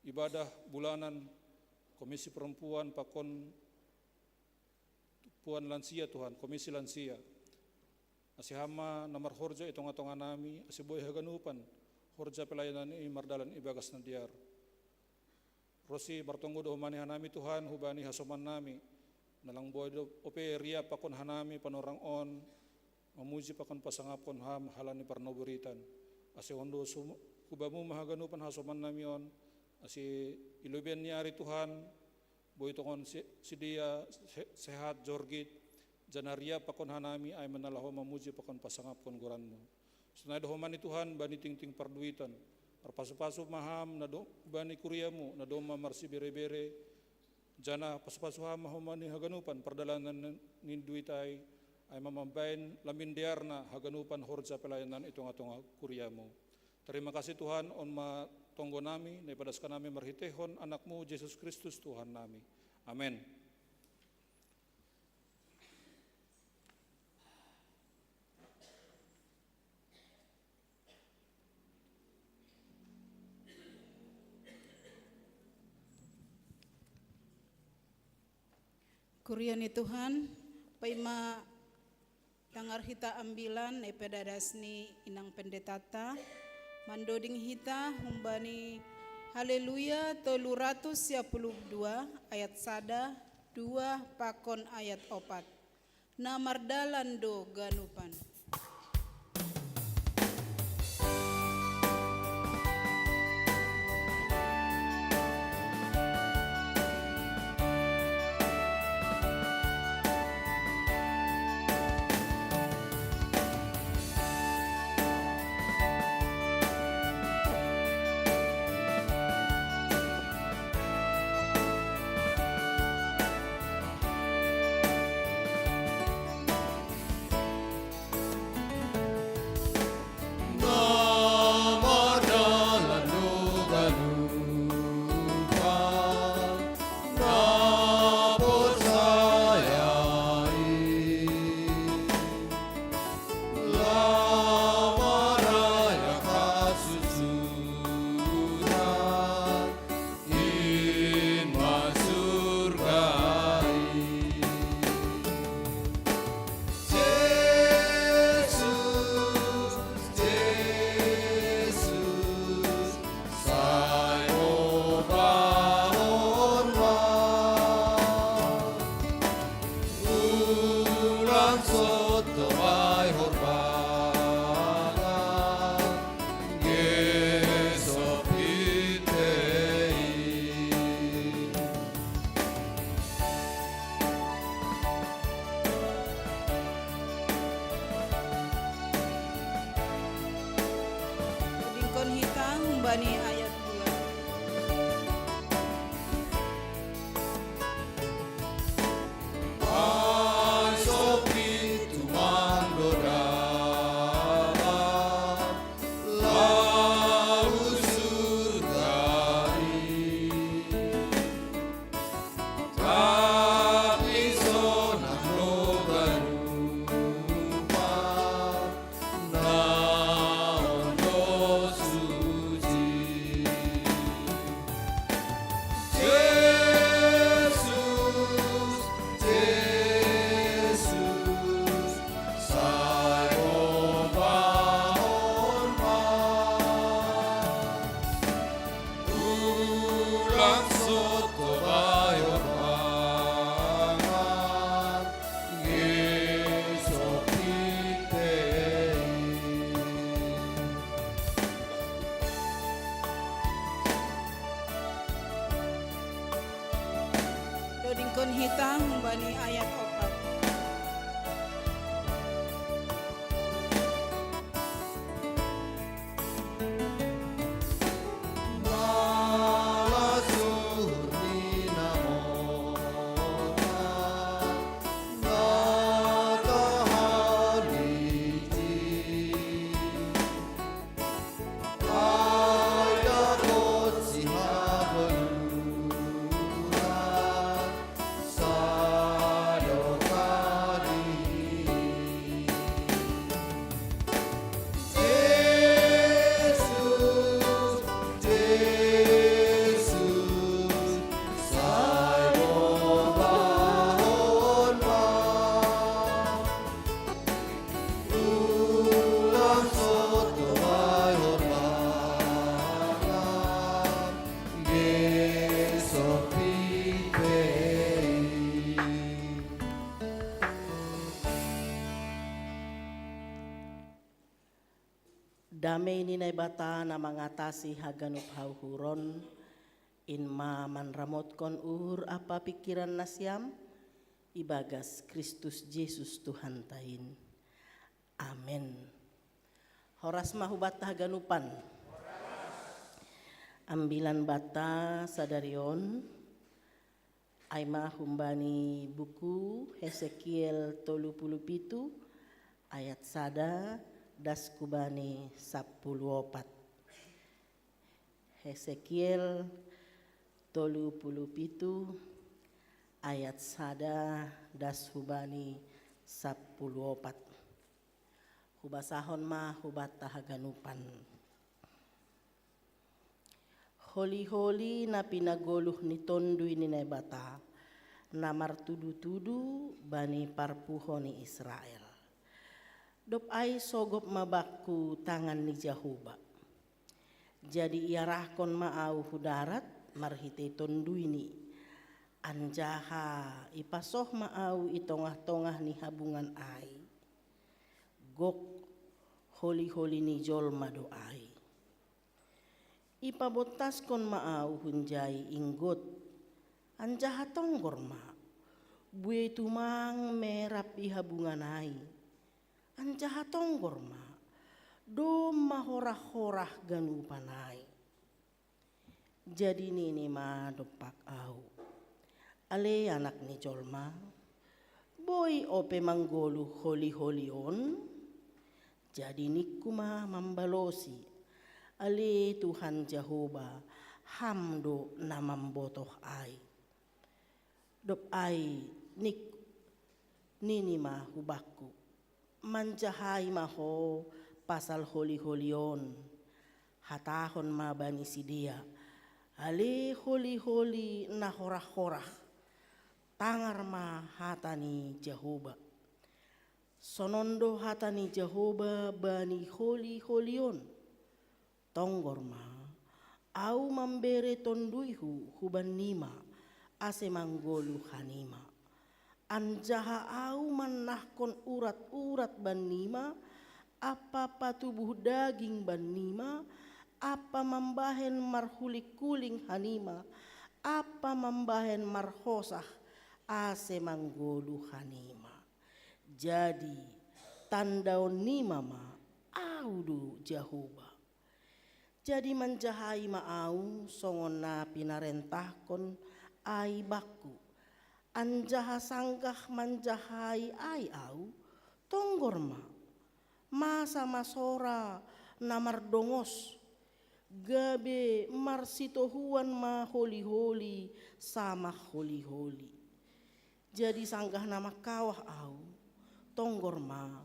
ibadah bulanan, komisi perempuan, pakon tumpuan lansia Tuhan, komisi lansia. Ase Ham ma na marhorja i tonga-tonga nami, ase boi haganupan horja pelayanan i mardalan ibagas na dear. Ro si martonggo do homani hanami Tuhan, hubani hasoman nami. Na lang boi do ope riap pakon hanami panorang on, mamuji pakon pasangapkon Ham halani parnoboritan. Ase on do sum-, hu Bamu ma haganupan hasoman nami on, ase i lobeian ni ari Tuhan, boi tongon si-, sidea se-, sehat jorgit, janah riap pakon hanami ai ma na laho mamuji pakon pasangapkon goranMu. Sonai do homani Tuhan bani tingting parduitan. Marpasu-pasu ma Ham na do-, bani kuriaMu, na domma marsibere-bere, janah pasu-pasu Ham ma homani haganupan pardalanan ni duit ai, ai ma mambahen lambin dearna haganupan horja pelayanan i tonga-tonga kuriaMu. Tarima kasih Tuhan, on ma tonggo nami, na ipadaskan nami marhiteihon AnakMu Jesus Kristus Tuhan nami. Amen. Kuria ni Tuhan, paima tangar hita ambilan na ipadadas ni inang pendetata, mandoding hita humbani Haleluya tolu ratus sia puluh dua ayat sada, dua pakon ayat opat. Na mardalan do ganupan. Bani ayat dua. Dodingkon hita humbani ayat opat. Damei ni Naibata na mangatasi haganup hauhuron, in ma manramotkon uhur ampa pingkiran nasiam, ibagas Kristus Jesus Tuhanta in. Amen. Horas ma hubanta haganupan. Ambilan banta sadari on, ai ma humbani buku Hesekiel tolu puluh pitu ayat sada das hubani sapuluh opat. Hesekiel tolu puluh pitu ayat sada das hubani sapuluh opat. Hubasahon ma hubanta haganupan. Holi-holi na pinagoluh ni Tonduy ni Naibata, na martudu-tudu bani parpuho ni Israel. Dob ai sogop ma bakku tangan ni Jahowa. Jadi iarahkon ma ahu hu darat marhitei tonduyni, anjaha ipasoh ma ahu i tongah-tongah ni habungan ai. Gok, holi-holi ni jolma do ai. Ipabontaskon ma ahu hunjai inggot, anjaha tonggor ma. Buei tumang merap i habungan ai, anjaha tonggor ma. Domma horah-horah ganupan ai. Jadi nini ma dompak ahu, ale anak ni jolma, boi ope manggoluh holi-holi on? Jadi ningku ma mambalosi, ale Tuhan Jahowa, Ham do na mambotoh ai. Dob ai nik, nini ma hubakku, manjahai ma ho pasal holi-holi on. Hatahon ma bani sidea, ale holi-holi na horah-horah, tangar ma hata ni Jahowa. Sonon do hata ni Jahowa bani holi-holi on. Tonggor ma, ahu mambere tonduyhu hubannima, ase manggoluh hanima. Anjaha ahu mannahkon urat-urat bannima, ampa patubuh daging bannima, ampa mambahen marhuling-huling hanima, ampa mambahen marhosah, ase manggoluh hanima. Jadi tandaonnima ma, ahu do Jahowa. Jadi manjahai ma au songon na pinarentahkon ai bakku. Anjaha sanggah manjahai ai au, tonggor ma. Masa ma sora na mardongos, gabe marsitohuan ma holi-holi samah holi-holi. Jadi sanggah na mangkawah au, tonggor ma.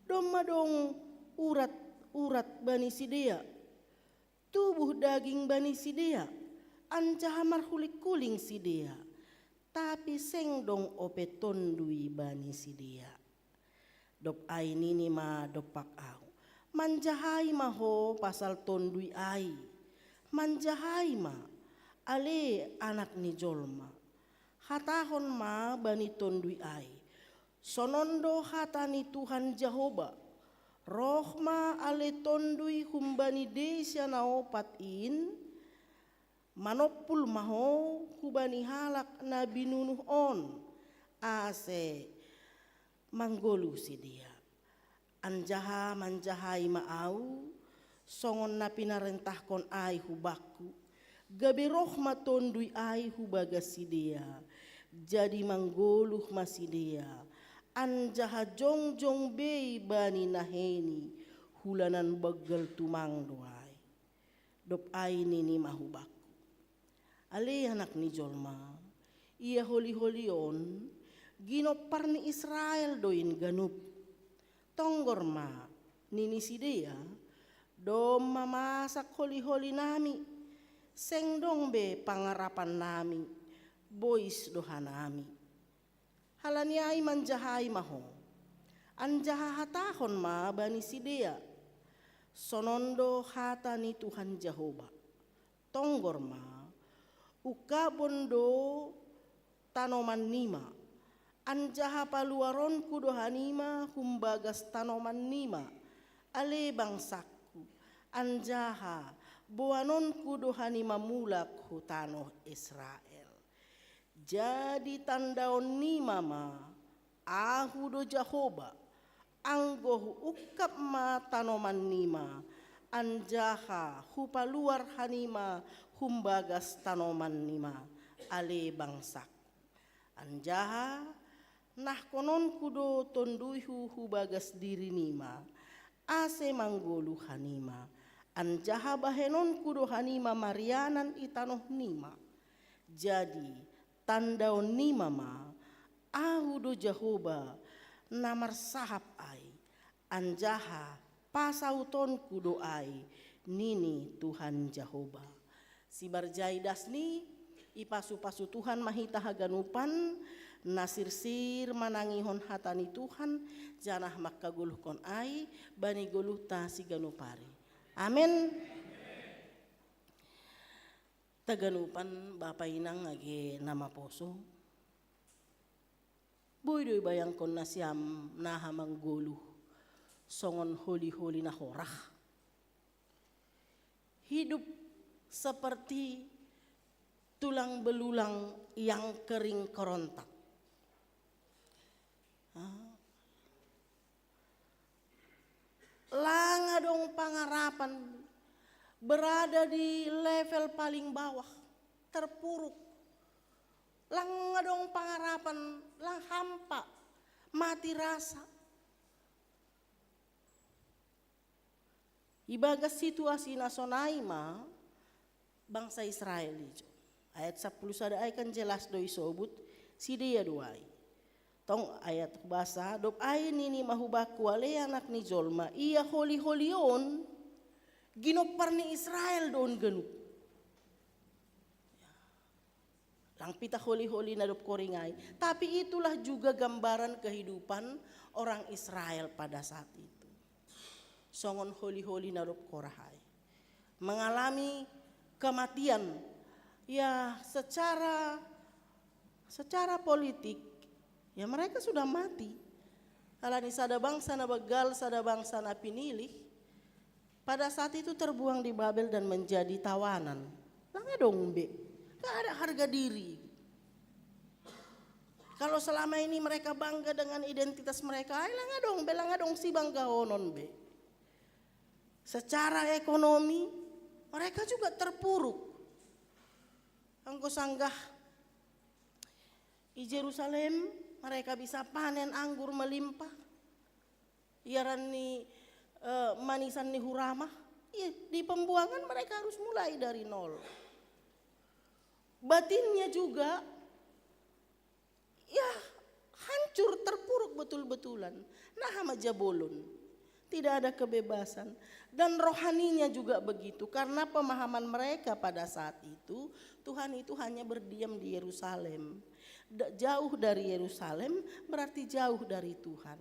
Domma dong urat-urat bani sidea. Tubuh daging bani sidea, anjaha marhuling-huling sidea. Tapi seng dong ope tondui bani sidea. Dob ai nini ma dompak au, manjahai ma ho pasal tondui ai. Manjahai ma, ale anak ni jolma. Hatahon ma bani tondui ai, sonon do hata ni Tuhan Jahoba. Roh ma ale tondui humbani dei sian na opat in, manompul ma ho hubani halak na binunuh on, ase manggoluh sidea. Anjaha manjahai ma au, songon na pinarentahkon ai hubakku, gabe roh ma tondui ai hubagas sidea, jadi manggoluh ma sidea, anjaha jongjong bei bani naheni, hulanan banggal tumang do ai. Dob ai nini ma hubakku, ale anak ni jolma, ia holi-holi on, ginompar ni Israel do in ganup. Tonggor ma, nini sidea, domma masak holi-holi nami, seng dong be pangarapan nami, bois do hanami. Halani ai manjahai ma ho. Anjaha hatahon ma bani sidea, sonon do hata ni Tuhan Jahoba. Tonggor ma, ungkabon do tanoman nima, anjaha paluaronku do hanima humbagas tanoman nima, ale bangsangku, anjaha boanonku do hanima mulak hu tanoh Israel. Jadi tandaon nima ma, ahu do Jahoba, anggo huungkab ma tanoman nima, anjaha hupaluar hanima humbagas tanoman nima, ale bangsangku. Anjaha nahkononku do tonduihu hubagas diri nima, ase manggoluh hanima, anjaha bahenonku do hanima marianan i tanoh nima. Jadi tandaon nima ma, ahu do Jahoba na marsahap ai, anjaha pasautonku do ai, nini Tuhan Jahoba. Sibarjai das ni, ipasu-pasu Tuhan ma hita haganupan, na sirsir manangihon hata ni Tuhan, janah mangkagoluhkon ai bani goluhta siganup ari. Amen. Taganupan bapa inang age na maposo. Boi do ibayangkon nasiam naha manggoluh songon holi-holi na horah. Hidup seperti tulang belulang yang kering kerontang. Ah. Lang adong pangarapan, berada di level paling bawah, terpuruk. Lang adong pangarapan, lang hampa, mati rasa. Ibagas situasi na sonai ma bangsa Israel ijo. Ayat sapuluh sada ai kan jelas do isobut, sidea do ai. Tong ayat hubasa, dob ai nini ma hubakku, ale anak ni jolma, ia holi-holi on, ginompar ni Israel do on ganup. Lang pitah holi-holi na dob koring ai. Tapi itulah juga gambaran kehidupan orang Israel pada saat itu. Songon holi-holi na dob horah ai. Mengalami kematian. Ya, secara secara politik, ya mereka sudah mati. Alani sada bangsa na banggal, sada bangsa na pinilih, pada saat itu terbuang di Babel dan menjadi tawanan. Lang adong be, gak ada harga diri. Kalau selama ini mereka bangga dengan identitas mereka, ai lang adong be, lang adong sibanggaonon be. Secara ekonomi, Mereka juga terpuruk. Anggo sanggah i Jerusalem, mereka bisa panen anggur melimpah. Iaran ni, eh, manisan ni huramah. Iya, di pembuangan mereka harus mulai dari nol. Batinnya juga, ya, hancur, terpuruk betul-betulan. Nah, hama jabolon. Tidak ada kebebasan. Dan rohaninya juga begitu, karena pemahaman mereka pada saat itu, Tuhan itu hanya berdiam di Yerusalem. Da-, jauh dari Yerusalem berarti jauh dari Tuhan.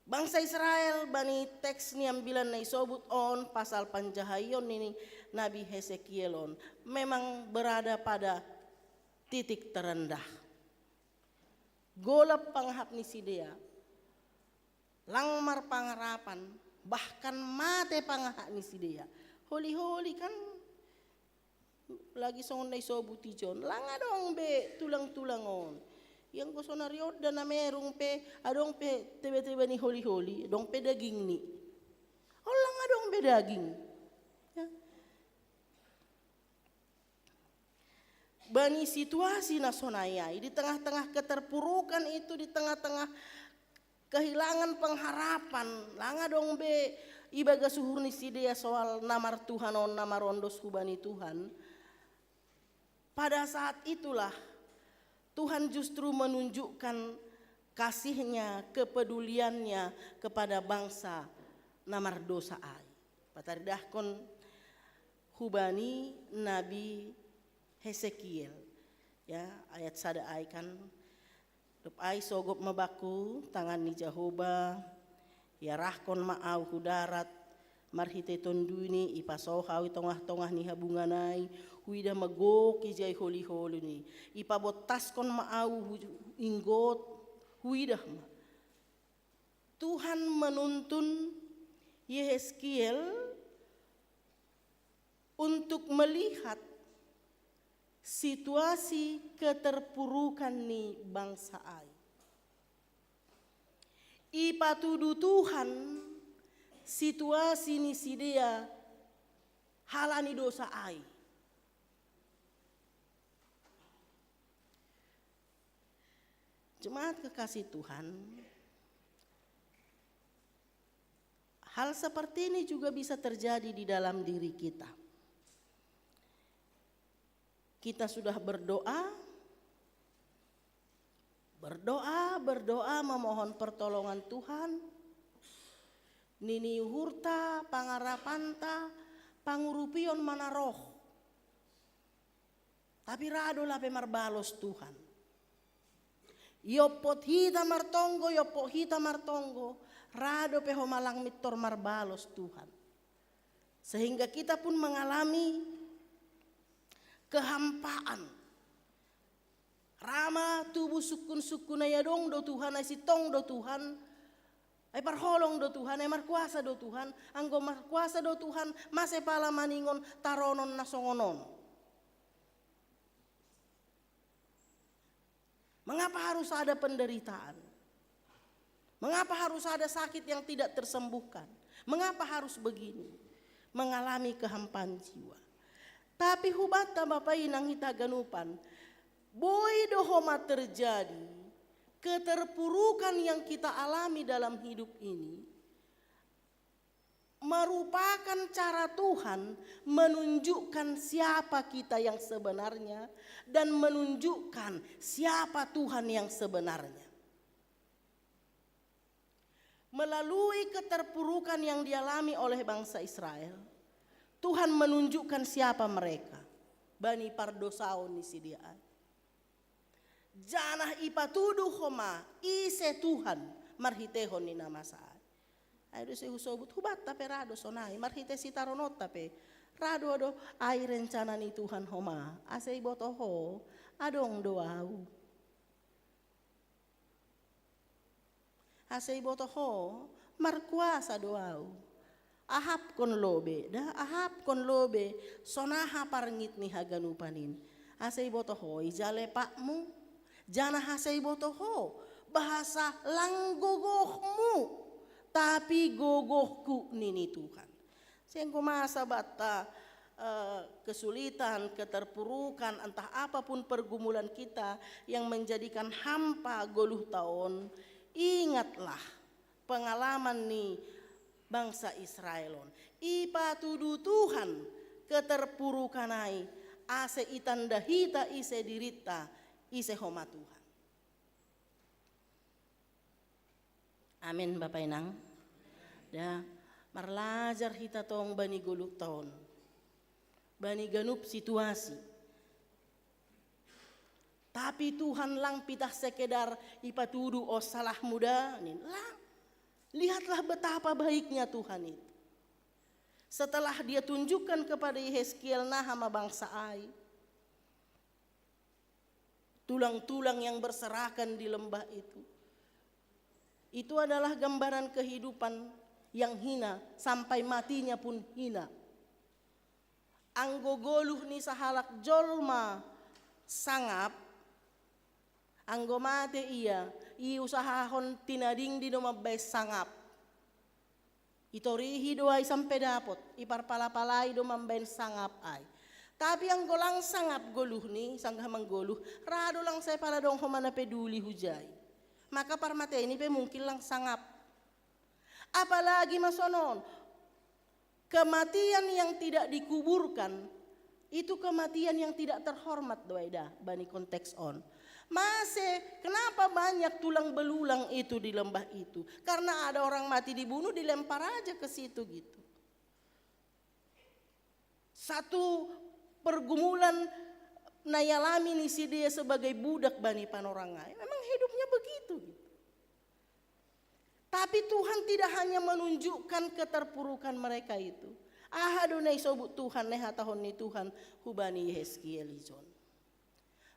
Bangsa Israel bani teks ni ambilan na isobut on pasal panjahaion ni Nabi Hesekiel on memang berada pada titik terendah. Golap pangahap ni sidea, lang marpangarapan, bahkan mate pangahap ni sidea. Holi-holi kan lagi songon na isobut ijon, lang adong be tulang-tulang on. Ianggo sonari on da na merung pe, adong pe tebe-tebe ni holi-holi, adong pe daging ni. On lang adong be daging. Ya. Bani situasi na sonai ai, di tengah-tengah keterpurukan itu, di tengah-tengah kehilangan pengharapan, lang adong be ibagas uhur ni sidea soal na martuhan on, na marondos hubani Tuhan. Pada saat itulah Tuhan justru menunjukkan kasihnya, kepeduliannya kepada bangsa na mardosa ai. Pataridahkon hubani Nabi Hesekiel. Ya, ayat sada ai kan, dob ai sogop ma bangku tangan ni Jahowa, iarahkon ma au hu darat, marhitei tonduyni ipasoh au i tongah-tongah ni habungan ai, huidah ma gok ijai holi-holini, ipabontaskon ma au hu inggot, huidah ma. Tuhan menuntun Yehezkiel untuk melihat situasi keterpurukan ni bangsa ai. Ipatudu Tuhan situasi ni sidea halani dosa ai. Jemaat kekasih Tuhan, hal seperti ini juga bisa terjadi di dalam diri kita. Kita sudah berdoa, berdoa, berdoa memohon pertolongan Tuhan. Nini uhurta, pangarapanta, pangurupion ma na roh. Tapi ra do lape marbalos Tuhan. Iompot hita martonggo, iompot hita martonggo, ra dope homa lang mintor marbalos Tuhan. Sehingga kita pun mengalami kehampaan. Ra ma tubu sungkun-sungkun, ai adong do Tuhan, ai sintong do Tuhan, ai parholong do Tuhan, ai markuasa do Tuhan. Anggo markuasa do Tuhan, mase pala maningon taronon na songon on? Mengapa harus ada penderitaan? Mengapa harus ada sakit yang tidak tersembuhkan? Mengapa harus begini? Mengalami kehampaan jiwa. Tapi hubanta, Bapa Inang, hita haganupan, boi do homa terjadi keterpurukan yang kita alami dalam hidup ini, merupakan cara Tuhan menunjukkan siapa kita yang sebenarnya dan menunjukkan siapa Tuhan yang sebenarnya. Melalui keterpurukan yang dialami oleh bangsa Israel, Tuhan menunjukkan siapa mereka. Bani pardosaon ni sidea ai, janah ipatuduhon ma ise Tuhan marhiteihon ni na masa ai. Ai do ise husobut, hubanta pe ra do sonai, marhitei sitarononta pe ra do, do ai rencana ni Tuhan homa, ase iboto ho, adong do Au. Ase iboto ho, markuasa do Au. Ahapkon lobe, da, ahapkon lobe, sonaha parngit ni haganupan in. Ase iboto ho ija lepakmu, janah ase iboto ho bahasa lang gogohmu, tapi gogohku, nini Tuhan. Sengko masa batta eh, kesulitan, keterpurukan, entah apapun pergumulan kita yang menjadikan hampa goluhta on, ingatlah pengalaman ni bangsa Israel on. Ipatudu Tuhan keterpurukan ai, ase itanda hita ise diritta, ise homa Tuhan. Amin, Bapa Inang. Da, marlajar hita tong bani goluhta on, bani ganup situasi. Tapi Tuhan lang pitah sekedar ipatudu, "Oh, salahmu da," nin. Lang. Lihatlah betapa baiknya Tuhan itu. Setelah dia tunjukkan kepada Yehezkiel naha ma bangsa ai, tulang-tulang yang berserakan di lembah itu, itu adalah gambaran kehidupan yang hina, sampai matinya pun hina. Anggo goluh ni sahalak jolma sangap, anggo mate ia, iusahahon tinadingdi do mambaen sangap. Itorihi do ai sampe dapot, iparpalapalai do mambaen sangap ai. Tapi anggo lang sangap goluhni, sanggah manggoluh, ra do lang sai pala adong homa na peduli hujai. Maka parmateni pe mungkin lang sangap. Apalagi ma sonon, kematian yang tidak dikuburkan, itu kematian yang tidak terhormat do ai da bani konteks on. Mase, kenapa banyak tulang belulang itu di lembah itu? Karena ada orang mati dibunuh, dilempar aja ke situ gitu. Satu pergumulan na ialami ni si dia sebagai budak bani panorang ai. Memang hidupnya begitu gitu. Tapi Tuhan tidak hanya menunjukkan keterpurukan mereka itu. Aha do na isobut Tuhan, na ihatahon ni Tuhan hubani Yehezkiel ijon?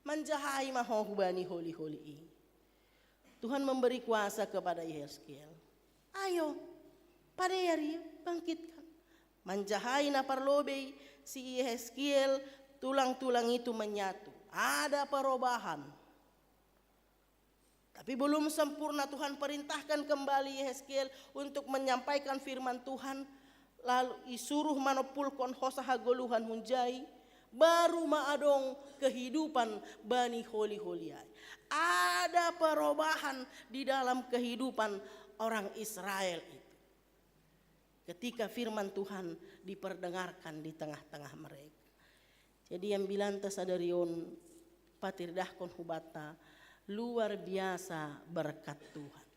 Manjahai ma ho hubani holi-holi i. Tuhan memberi kuasa kepada Yehezkiel. Ayo, padear ia, bangkitkan. Manjahai na parlobei si Yehezkiel, tulang-tulang itu menyatu. Ada perubahan. Tapi belum sempurna, Tuhan perintahkan kembali Yehezkiel untuk menyampaikan firman Tuhan. Lalu isuruh manompulkon hosa hagoluhan hunjai, baru ma adong kehidupan bani holi-holi ai. Ada perubahan di dalam kehidupan orang Israel itu. Ketika firman Tuhan diperdengarkan di tengah-tengah mereka. Jadi ambilanta sadari on, patirdahkon hubanta luar biasa berkat Tuhan.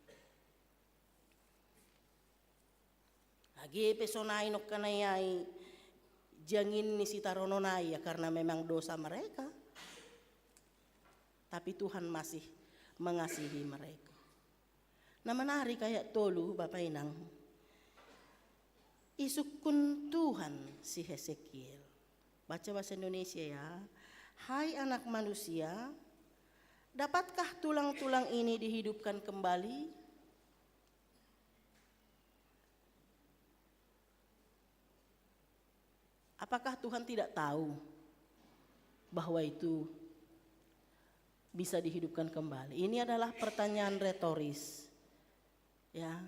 Age pe sonai nongkanai ai jangin ni sitaronon ai, ya, karena memang dosa mereka. Tapi Tuhan masih mengasihi mereka. Na menarik ayat tolu, Bapa Inang. Isungkun Tuhan si Hesekiel. Baca bahasa Indonesia ya. Hai anak manusia, dapatkah tulang-tulang ini dihidupkan kembali? Apakah Tuhan tidak tahu bahwa itu bisa dihidupkan kembali? Ini adalah pertanyaan retoris. Ya.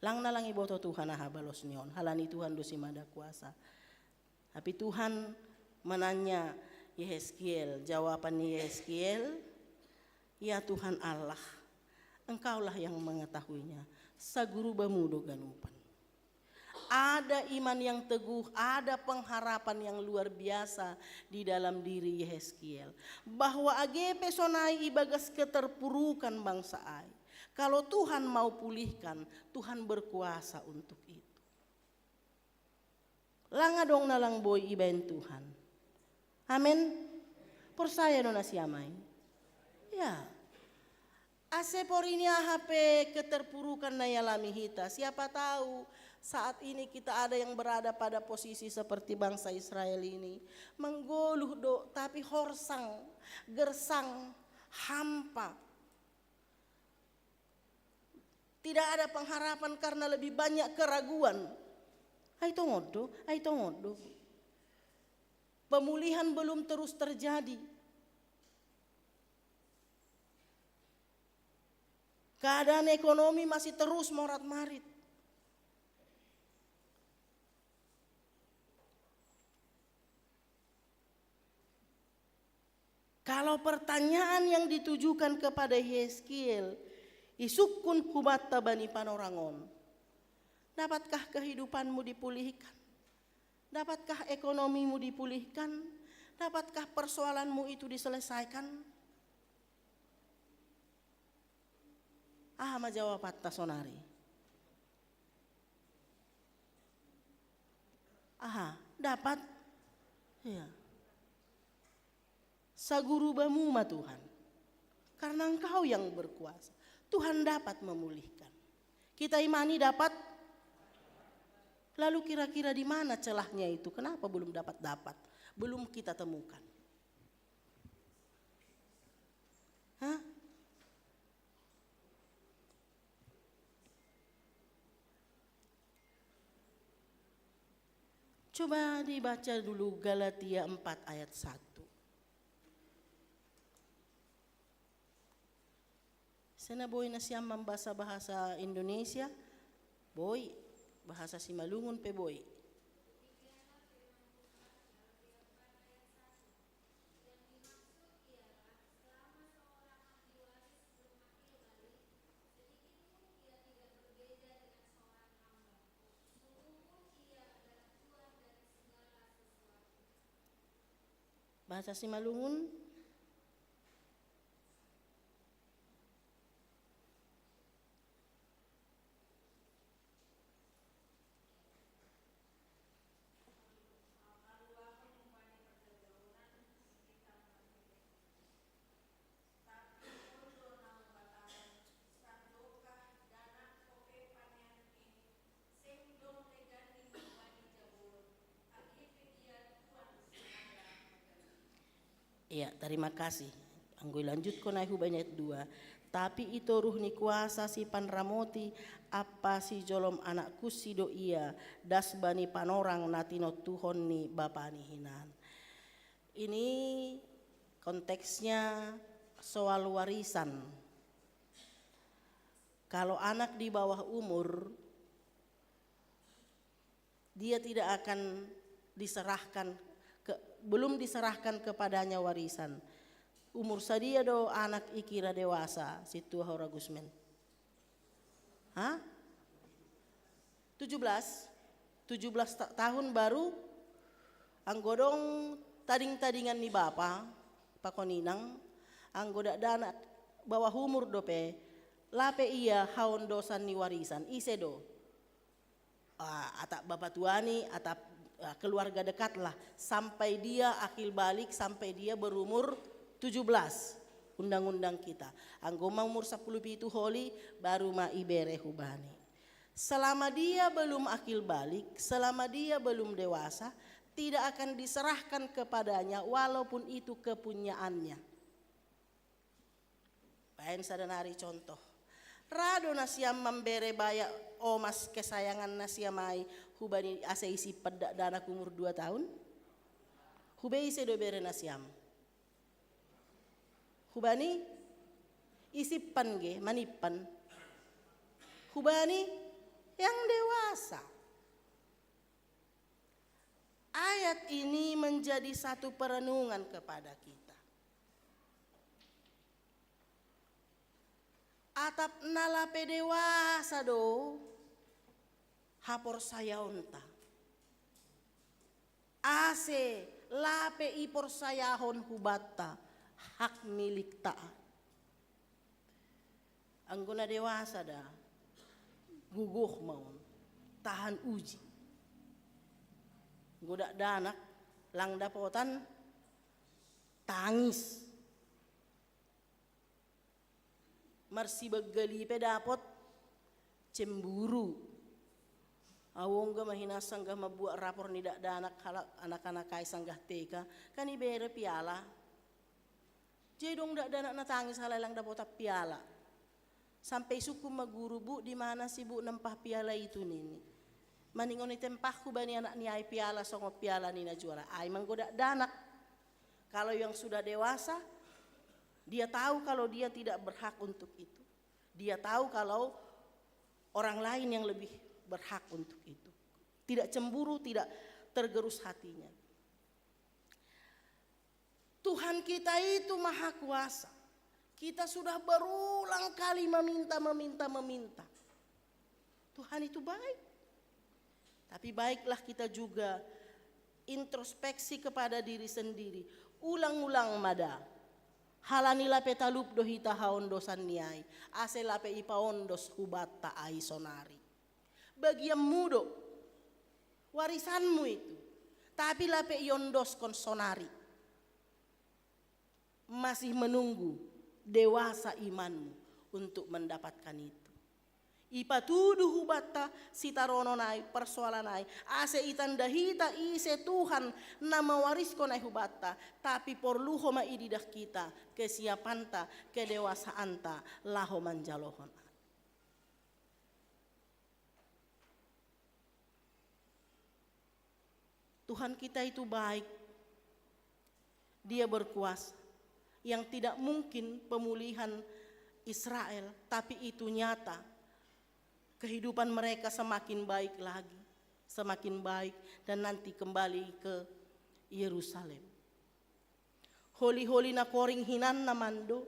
Lang na lang iboto Tuhan aha balos ni on, halani Tuhan do si mada kuasa. Tapi Tuhan menanya Yehezkiel, jawaban ni Yehezkiel, "Ya Tuhan Allah, Engkaulah yang mengetahuinya, sagurubamu do ganupan." Ada iman yang teguh, ada pengharapan yang luar biasa di dalam diri Yehezkiel, bahwa age pe sonai ibagas keterpurukan bangsa ai, kalau Tuhan mau pulihkan, Tuhan berkuasa untuk itu. Lang adong na lang boi ibaen Tuhan. Amen. Porsaya do na siamai? Ya. Ase porini aha pe keterpurukan na ialami hita, siapa tahu saat ini kita ada yang berada pada posisi seperti bangsa Israel ini. Menggoluh do, tapi horsang, gersang, hampa. Tidak ada pengharapan karena lebih banyak keraguan. Ai tongon do, ai tongon do. Pemulihan belum terus terjadi. Keadaan ekonomi masih terus morat-marit. Kalau pertanyaan yang ditujukan kepada Yeskiel, isukkun hubatta bani panorangon. Dapatkah kehidupanmu dipulihkan? Dapatkah ekonomimu dipulihkan? Dapatkah persoalanmu itu diselesaikan? Aha ma jawabatta sonari? Aha, dapat? Iya. Saguru bamu ma Tuhan. Karena Engkau yang berkuasa. Tuhan dapat memulihkan. Kita imani dapat. Lalu kira-kira di mana celahnya itu? Kenapa belum dapat-dapat? Belum kita temukan. Hah? Coba dibaca dulu Galatia empat ayat satu. Sena boi nasiam mambasa bahasa Indonesia, boi, bahasa Simalungun pe boi. Bahasa Simalungun. Iya, terima kasih. Anggo ilanjutko nai hubani ayat dua. Tapi itoruh ni kuasa sipanramoti, ampa sijolom anak kunsi do ia, das bani panorang na tinontuhon ni bapani hinan. Ini konteksnya soal warisan. Kalau anak di bawah umur, dia tidak akan diserahkan ke, belum diserahkan kepadanya warisan. Umur sadia do anak i kira dewasa, sintua hora Gusmen? Hah? Tujuh belas? Tujuh belas ta-, tahun baru, anggo dong tading-tadingan ni bapa, pakon inang, anggo dakdanak bawah umur dope, lape ia haondosan ni warisan, ise do? Ah, atap bapa tuani, atap, ah, keluarga dekatlah, sampai dia akil balik, sampai dia berumur tujuh belas, undang-undang kita. Anggo ma umur sapuluh pitu holi, baru ma ibere hubani. Selama dia belum akil balik, selama dia belum dewasa, tidak akan diserahkan kepadanya walaupun itu kepunyaannya. Baen sada nari contoh. Ra do nasiam mambere baya omas kesayangan nasiam ai hubani asa isimpan dakdanak umur dua tahun? Hubei ise do ibere nasiam? Hubani isimpan ge, manimpan. Hubani yang dewasa. Ayat ini menjadi satu perenungan kepada kita. Atap na lape dewasa do haporsayaonta. Ase lape iporsayahon hubanta hak milikta. Anggo na dewasa da, gogoh ma on, tahan uji. Anggo dakdanak, lang dapotan, tangis. Marsibaggali pe dapot, cemburu. Au ongga ma hinan sanggah mambuat rapor ni dakdanak halak anak-anak ai sanggah T K, kan ibere piala. Jadi dong dakdanak na tangis halai lang dapotan piala. Sampai isungkun ma guru, "Bu, di mana sih, Bu, nempah piala itu?" nini. "Maningon i tempahku bani anak ni ai piala songon piala ni na juara ai ma anggo dakdanak." Kalau yang sudah dewasa, dia tahu kalau dia tidak berhak untuk itu. Dia tahu kalau orang lain yang lebih berhak untuk itu. Tidak cemburu, tidak tergerus hatinya. Tuhan kita itu maha kuasa. Kita sudah berulang kali meminta, meminta, meminta. Tuhan itu baik. Tapi baiklah kita juga introspeksi kepada diri sendiri. Ulang-ulang mada. Halani lape talup do hita haondosan ni ai. Ase lape ipaondos hubanta ai sonari. Bagianmu do. Warisanmu itu. Tapi lape iondoskon sonari. Masih menunggu dewasa imanmu untuk mendapatkan itu. Ipatudu hubanta sitaronon ai, persoalan ai, ase itanda hita ise Tuhan na mawariskon ai hubanta, tapi porlu ho ma ididah kita kesiapanta, kedewasaanta laho manjalohon. Tuhan kita itu baik. Dia berkuasa. Yang tidak mungkin pemulihan Israel, tapi itu nyata. Kehidupan mereka semakin baik lagi, semakin baik, dan nanti kembali ke Yerusalem. Holi-holi na koring hinan na mando,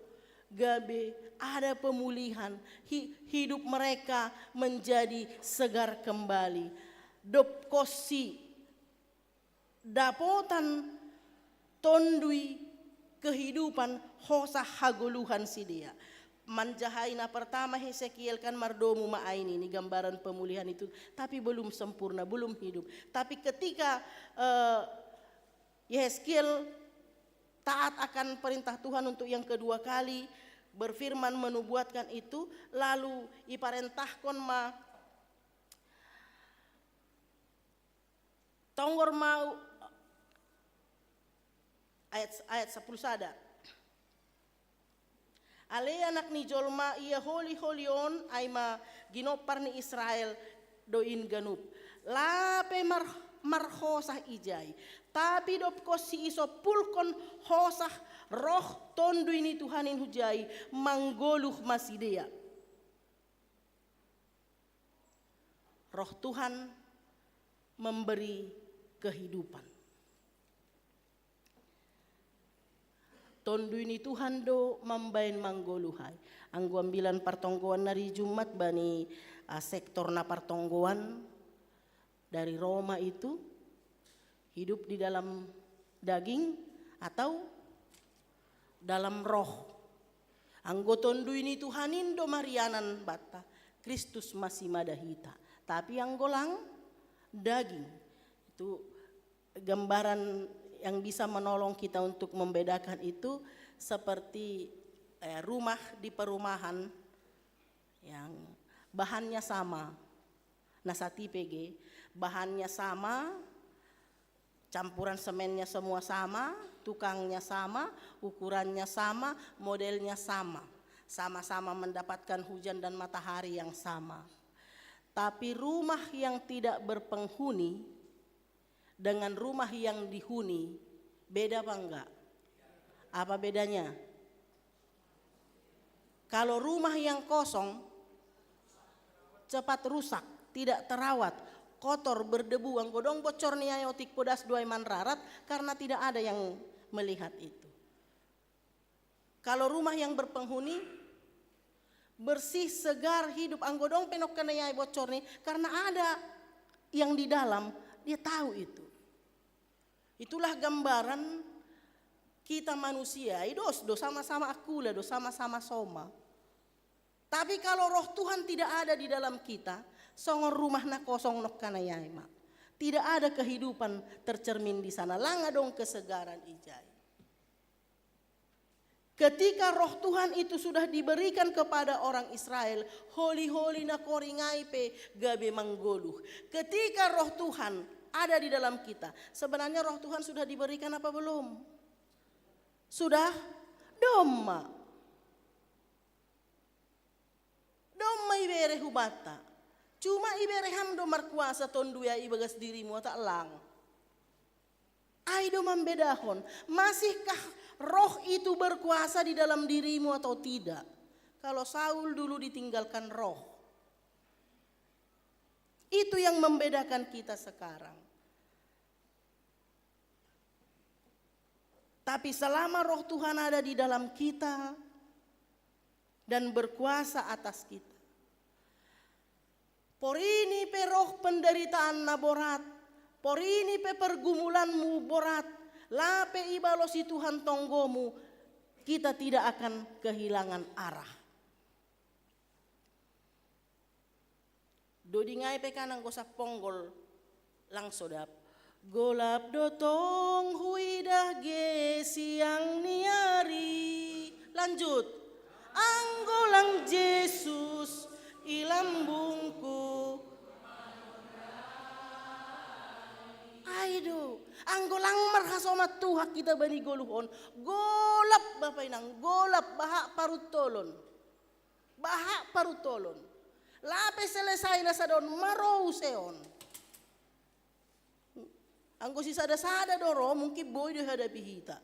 gabe ada pemulihan, hi-, hidup mereka menjadi segar kembali. Dob konsi dapotan tondui kehidupan, hosah hagoluhan sidea. Manjahai na pertama Hesekiel kan mardomu ma ai nini gambaran pemulihan itu, tapi belum sempurna, belum hidup. Tapi ketika eh, Yehezkiel taat akan perintah Tuhan untuk yang kedua kali, berfirman, menubuatkan itu, lalu iparentahkon ma, tonggor ma, ayat, ayat sapuluh sada. Ale anak ni jolma, ia holi-holi on ai ma ginompar ni Israel do in ganup. Lape mar-, marhosah ijai. Tapi dob konsi isompulkon hosah, roh Tonduy ni Tuhan in hujai, manggoluh ma sidea. Roh Tuhan memberi kehidupan. Tonduy ni Tuhan do mambaen manggoluh ai. Anggo ambilan partonggoan na ri Jumat bani, ah, sektor na partonggoan dari Roma itu, hidup di dalam daging atau dalam roh. Anggo Tonduy ni Tuhan in do marianan banta, Kristus ma simada hita. Tapi anggo lang daging, itu gambaran yang bisa menolong kita untuk membedakan itu seperti, eh, rumah di perumahan yang bahannya sama. Na satipe ge, bahannya sama, campuran semennya semua sama, tukangnya sama, ukurannya sama, modelnya sama. Sama-sama mendapatkan hujan dan matahari yang sama. Tapi rumah yang tidak berpenghuni dengan rumah yang dihuni beda apa enggak? Apa bedanya? Kalau rumah yang kosong, cepat rusak, tidak terawat, kotor, berdebu, anggo dong bocor ni ai otik podas do ai manrarat, karena tidak ada yang melihat itu. Kalau rumah yang berpenghuni, bersih, segar, hidup, anggo dong pe nongka na i ai bocor ni, karena ada yang di dalam, dia tahu itu. Itulah gambaran kita manusia, i dos do sama-sama akula do, sama-sama soma. Tapi kalau Roh Tuhan tidak ada di dalam kita, songon rumah na kosong nongka na i ai ma. Tidak ada kehidupan tercermin di sana, lang adong kesegaran ijai. Ketika Roh Tuhan itu sudah diberikan kepada orang Israel, holi-holi na koring ai pe gabe manggoluh. Ketika Roh Tuhan ada di dalam kita, sebenarnya Roh Tuhan sudah diberikan apa belum? Sudah? Domma. Domma ibere hubanta. Cuma ibere ham do markuasa Tonduy i bagas dirimu atau lang. Ai do mambedahon, masihkah Roh itu berkuasa di dalam dirimu atau tidak? Kalau Saul dulu ditinggalkan Roh. Itu yang membedakan kita sekarang. Tapi selama Roh Tuhan ada di dalam kita dan berkuasa atas kita, porini pe roh penderitaan na borat, porini pe pergumulanmu borat, lape ibalosi Tuhan tonggomu, kita tidak akan kehilangan arah. Dodingai pe kanang gosap ponggol lang sodap. Golap dotong huidah ge siang ni ari. Lanjut. Anggo lang Jesus ilambungku. Aido, anggo lang marhasoman Tuhan kita bani goluhon. Golap bapai nang, golap bahak paruntolon. Bahak paruntolon. Lape selesai na sadaon marou seon. Anggo sisada-sada do ro mungkin boi do hadapi hita.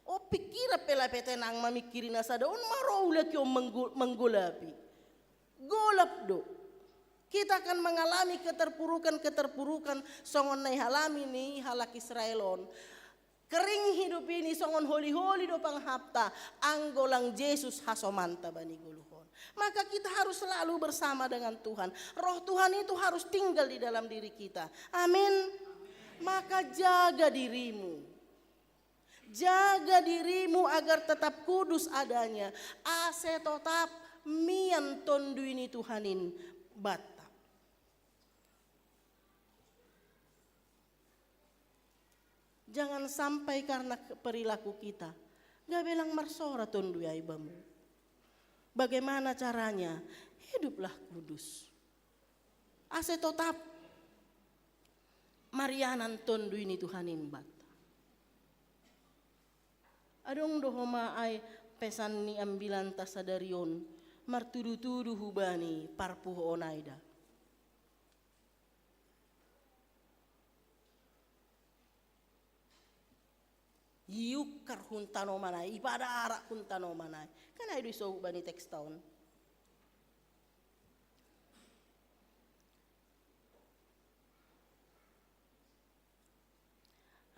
O pikiran pe lape tenang mamikiri na sadaon marou laki on manggolapi. Golap do. Kita akan mengalami keterpurukan-keterpurukan songon na ihalami ni halak Israel on. Kering hidup ini songon holi-holi do panghapta, anggo lang Jesus hasomanta bani goluhon. Maka kita harus selalu bersama dengan Tuhan. Roh Tuhan itu harus tinggal di dalam diri kita. Amin. Maka jaga dirimu. Jaga dirimu agar tetap kudus adanya. Ase totap mian tondui ni Tuhan in banta. Jangan sampai karena perilaku kita gabe lang marsora tondui ai bamu. Bagaimana caranya? Hiduplah kudus. Ase totap marianan tondui ni Tuhan in banta. Adong do homa ai pesan ni ambilanta sadari on martudu-tudu hubani parpuhoon ai da. Iukkar hun tanoman ai, ipadarak hun tanoman ai. Kan ai do isoguk bani teksta on.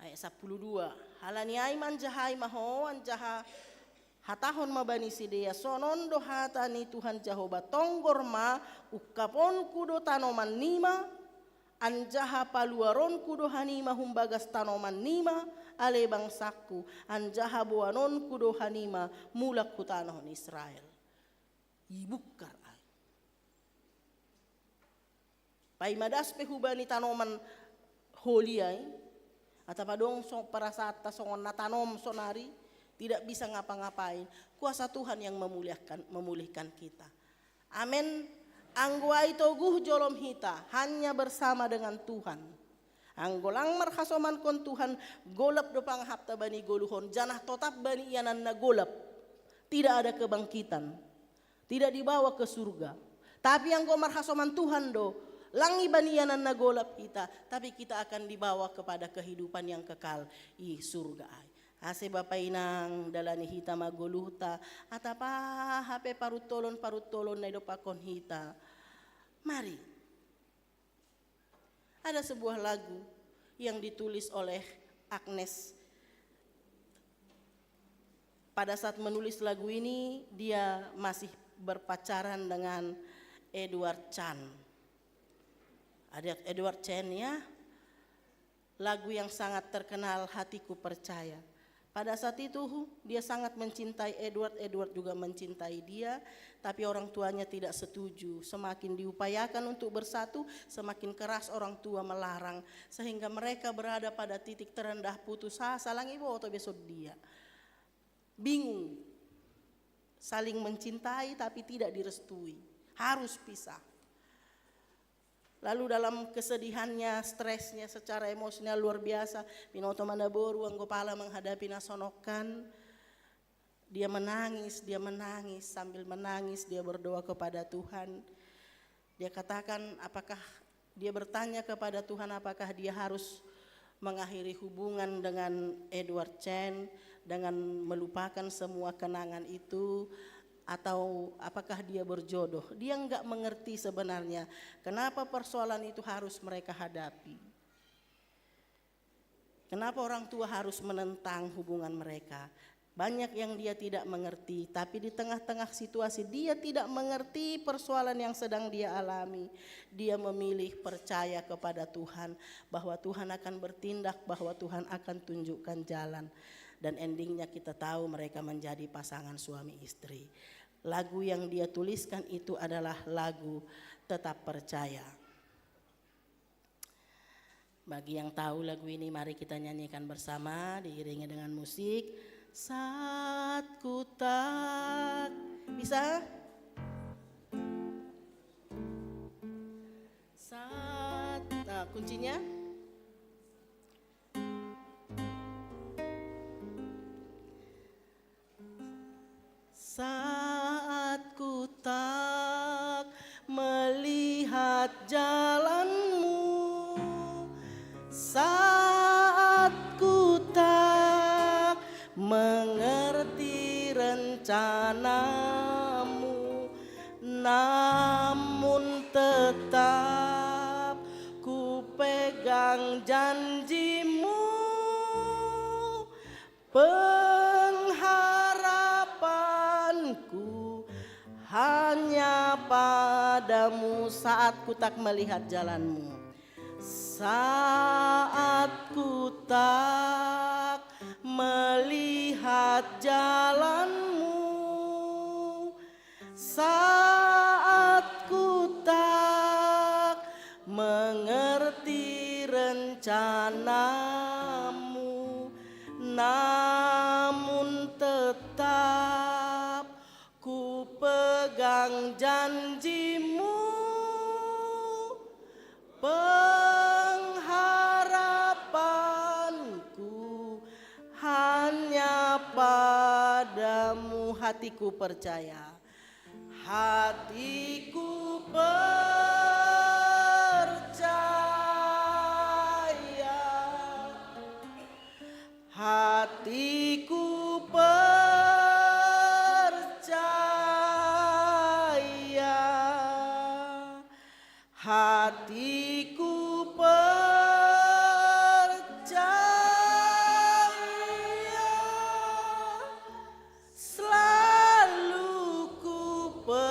Ayat sapuluh dua. Halani ai manjahai ma ho anjaha hatahon ma bani sidea, sonon do hata ni Tuhan Jahowa, tonggor ma, ungkaponku do tanoman nima, anjaha paluaronku do hanima humbagas tanoman nima, ale bangsangku, anjaha boanonku do hanima mulak hu tanoh ni Israel. Ibukkar ai. Paima das pe hubani tanoman holi ai, atap adong so, perasaanta songon na tanom sonari, tidak bisa ngapa-ngapain. Kuasa Tuhan yang memulihkan, memulihkan kita. Amin. Anggo ai toguh jolom hita, hanya bersama dengan Tuhan. Anggo lang marhasomankon Tuhan, golap do panghapta bani goluhon, janah totap bani ianan na golap. Tidak ada kebangkitan. Tidak dibawa ke surga. Tapi anggo marhasoman Tuhan do, lang iba nianan na golap hita, tapi kita akan dibawa kepada kehidupan yang kekal i surga ai. Ase bapa inang, dalani hita ma goluhta, atap aha pe paruntolon-paruntolon na idompakkon hita. Mari. Ada sebuah lagu yang ditulis oleh Agnes. Pada saat menulis lagu ini, dia masih berpacaran dengan Edward Chan. Ada Edward Chan, ya, lagu yang sangat terkenal, Hatiku Percaya. Pada saat itu dia sangat mencintai Edward, Edward juga mencintai dia, tapi orang tuanya tidak setuju. Semakin diupayakan untuk bersatu, semakin keras orang tua melarang. Sehingga mereka berada pada titik terendah, putus asa, lang iboto be songon dia. Bingung, saling mencintai tapi tidak direstui, harus pisah. Lalu dalam kesedihannya, stresnya secara emosional luar biasa, binoto ma na boru anggo pala menghadapi na songon on. Dia menangis, dia menangis, sambil menangis dia berdoa kepada Tuhan. Dia katakan, apakah dia bertanya kepada Tuhan, apakah dia harus mengakhiri hubungan dengan Edward Chan dengan melupakan semua kenangan itu, atau apakah dia berjodoh? Dia nggak mengerti sebenarnya kenapa persoalan itu harus mereka hadapi. Kenapa orang tua harus menentang hubungan mereka? Banyak yang dia tidak mengerti, tapi di tengah-tengah situasi dia tidak mengerti persoalan yang sedang dia alami, dia memilih percaya kepada Tuhan, bahwa Tuhan akan bertindak, bahwa Tuhan akan tunjukkan jalan. Dan endingnya kita tahu mereka menjadi pasangan suami istri. Lagu yang dia tuliskan itu adalah lagu Tetap Percaya. Bagi yang tahu lagu ini, mari kita nyanyikan bersama, diiringi dengan musik. Saat ku tak, bisa? Saat, nah, kuncinya. Saat ku tak melihat jalanmu, saat ku tak mengerti rencanamu, namun tetap ku pegang janjimu. Pengharapanku hanya padamu saat ku tak melihat jalanmu. Saat ku tak melihat jalanmu, saat ku tak mengerti rencanamu, namun tetap ku pegang janjimu. Pengharapanku hanya padamu, hatiku percaya. Hatiku percaya, hatiku percaya, hatiku percaya. Selalu ku percaya,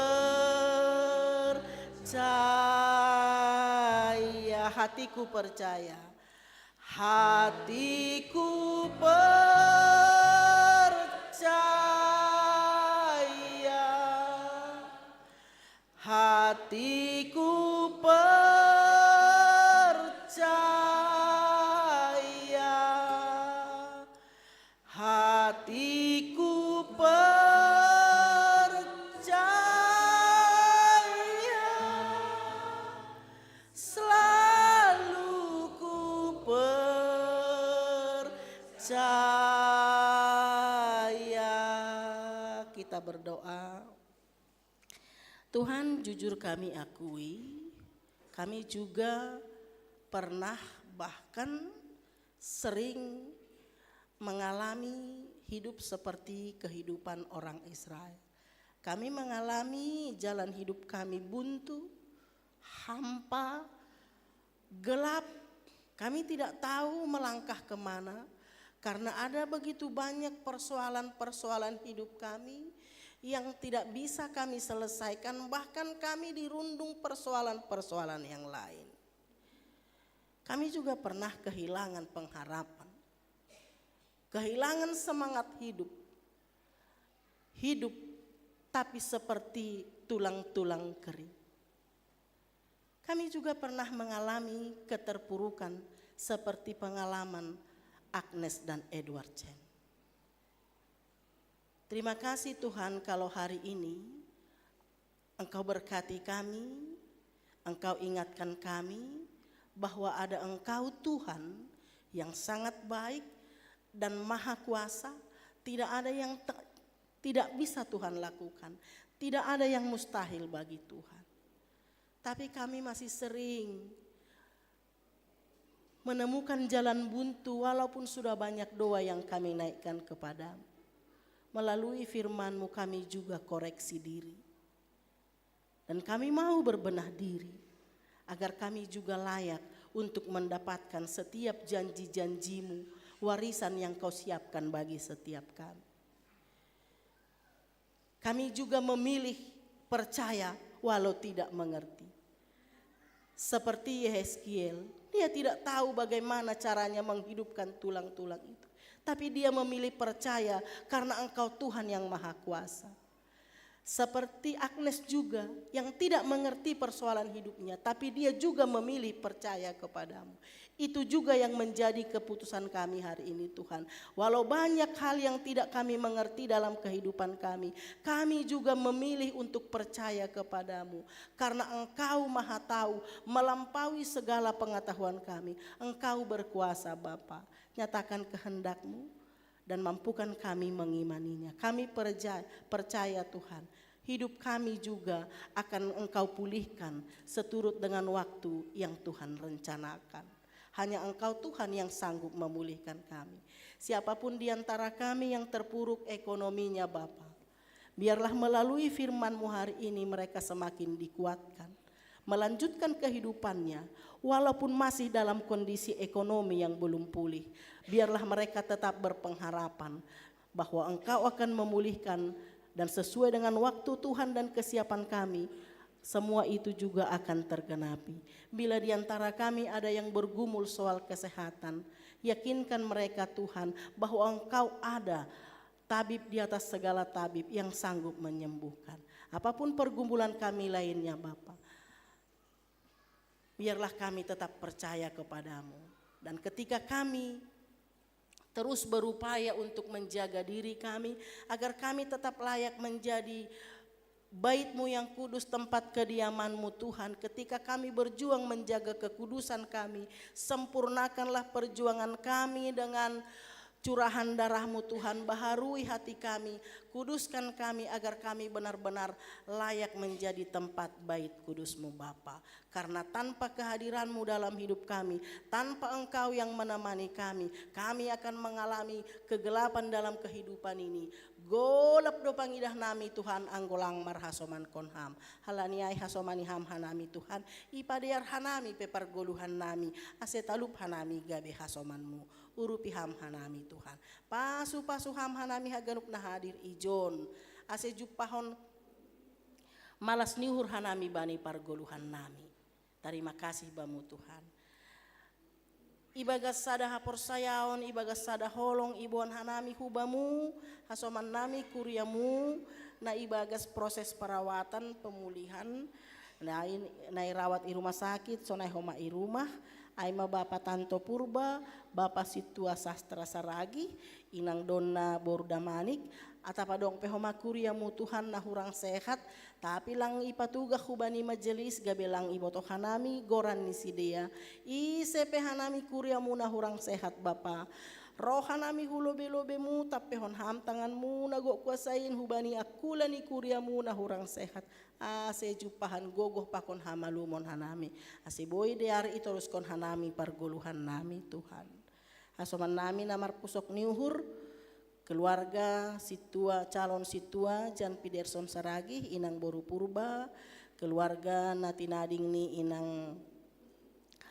hatiku percaya, hatiku percaya, hatiku percaya. Hatiku percaya, selalu ku percaya. Kita berdoa. Tuhan, jujur kami akui, kami juga pernah, bahkan sering mengalami hidup seperti kehidupan orang Israel. Kami mengalami jalan hidup kami buntu, hampa, gelap. Kami tidak tahu melangkah kemana, karena ada begitu banyak persoalan-persoalan hidup kami yang tidak bisa kami selesaikan, bahkan kami dirundung persoalan-persoalan yang lain. Kami juga pernah kehilangan pengharapan, kehilangan semangat hidup. Hidup, tapi seperti tulang-tulang kering. Kami juga pernah mengalami keterpurukan seperti pengalaman Agnes dan Edward Chen. Terima kasih Tuhan, kalau hari ini Engkau berkati kami, Engkau ingatkan kami bahwa ada Engkau Tuhan yang sangat baik dan maha kuasa. Tidak ada yang te- tidak bisa Tuhan lakukan. Tidak ada yang mustahil bagi Tuhan. Tapi kami masih sering menemukan jalan buntu, walaupun sudah banyak doa yang kami naikkan kepadamu. Melalui firman-Mu kami juga koreksi diri. Dan kami mau berbenah diri, agar kami juga layak untuk mendapatkan setiap janji-janjimu, warisan yang kau siapkan bagi setiap kami. Kami juga memilih percaya walau tidak mengerti. Seperti Yeskiel, dia tidak tahu bagaimana caranya menghidupkan tulang-tulang itu. Tapi dia memilih percaya karena Engkau Tuhan yang Maha Kuasa. Seperti Agnes juga yang tidak mengerti persoalan hidupnya, tapi dia juga memilih percaya kepadamu. Itu juga yang menjadi keputusan kami hari ini, Tuhan. Walau banyak hal yang tidak kami mengerti dalam kehidupan kami, kami juga memilih untuk percaya kepadamu. Karena Engkau Maha Tahu, melampaui segala pengetahuan kami. Engkau berkuasa, Bapa. Nyatakan kehendak-Mu dan mampukan kami mengimaninya. Kami perja- percaya, Tuhan, hidup kami juga akan Engkau pulihkan seturut dengan waktu yang Tuhan rencanakan. Hanya Engkau, Tuhan, yang sanggup memulihkan kami. Siapapun di antara kami yang terpuruk ekonominya, Bapa, biarlah melalui firman-Mu hari ini mereka semakin dikuatkan, melanjutkan kehidupannya, walaupun masih dalam kondisi ekonomi yang belum pulih. Biarlah mereka tetap berpengharapan bahwa Engkau akan memulihkan, dan sesuai dengan waktu Tuhan dan kesiapan kami, semua itu juga akan tergenapi. Bila di antara kami ada yang bergumul soal kesehatan, yakinkan mereka, Tuhan, bahwa Engkau ada, tabib di atas segala tabib yang sanggup menyembuhkan. Apapun pergumulan kami lainnya, Bapa, biarlah kami tetap percaya kepadamu. Dan ketika kami terus berupaya untuk menjaga diri kami, agar kami tetap layak menjadi bait-Mu yang kudus, tempat kediaman-Mu, Tuhan. Ketika kami berjuang menjaga kekudusan kami, sempurnakanlah perjuangan kami dengan curahan darah-Mu, Tuhan. Baharui hati kami, kuduskan kami agar kami benar-benar layak menjadi tempat bait kudus-Mu, Bapa. Karena tanpa kehadiran-Mu dalam hidup kami, tanpa Engkau yang menemani kami, kami akan mengalami kegelapan dalam kehidupan ini. Golap do pangidah nami, Tuhan, anggo lang marhasoman Kon Ham. Halani ai hasomani Ham hanami, Tuhan, ipadear hanami pe pargoluhan nami, ase talup hanami gabe hasoman-Mu. Urupi Ham hanami, Tuhan. Pasu-pasu Ham hanami haganup na hadir ijon, ase jumpahon malas ni uhur hanami bani pargoluhan nami. Tarima kasih Bamu, Tuhan. Ibagas sada haporsayaon, ibagas sada holong iboan hanami hu Bamu hasoman nami, kuria-Mu, na ibagas proses perawatan, pemulihan, na i-, na irawat i rumah sakit, sonai homa i rumah, ai ma Bapa Tanto Purba, Bapa Sintua Sastra Saragih, Inang Donna boru Damanik, atap adong pe homa kuria-Mu, Tuhan, na hurang sehat, tapi lang ipatugah hubani majelis gabe lang iboto hanami goran ni sidea. Ise pe hanami kuria-Mu na hurang sehat, Bapa, ro hanami hu lobe-lobe-Mu, tampehon Ham tangan-Mu na gok kuasa in hubani angkula ni kuria-Mu na hurang sehat, ase jumpahan gogoh pakon hamalumon hanami, ase boi dear itoruskon hanami pargoluhan nami, Tuhan. Hasoman nami na marpusok ni uhur, keluarga Sintua, calon Sintua Jan Piderson Saragih, Inang boru Purba, keluarga na tinading ni Inang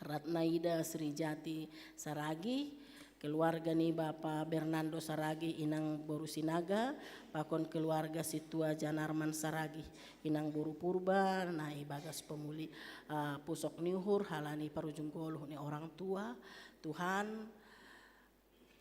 Ratnaida Srijati Saragih, keluarga ni Bapa Bernardo Saragih, Inang boru Sinaga, pakon keluarga Sintua Janarman Saragih, Inang boru Purba, na ibagas pemuli, ah, pusok ni uhur halani parujung goluh ni orang tua. Tuhan,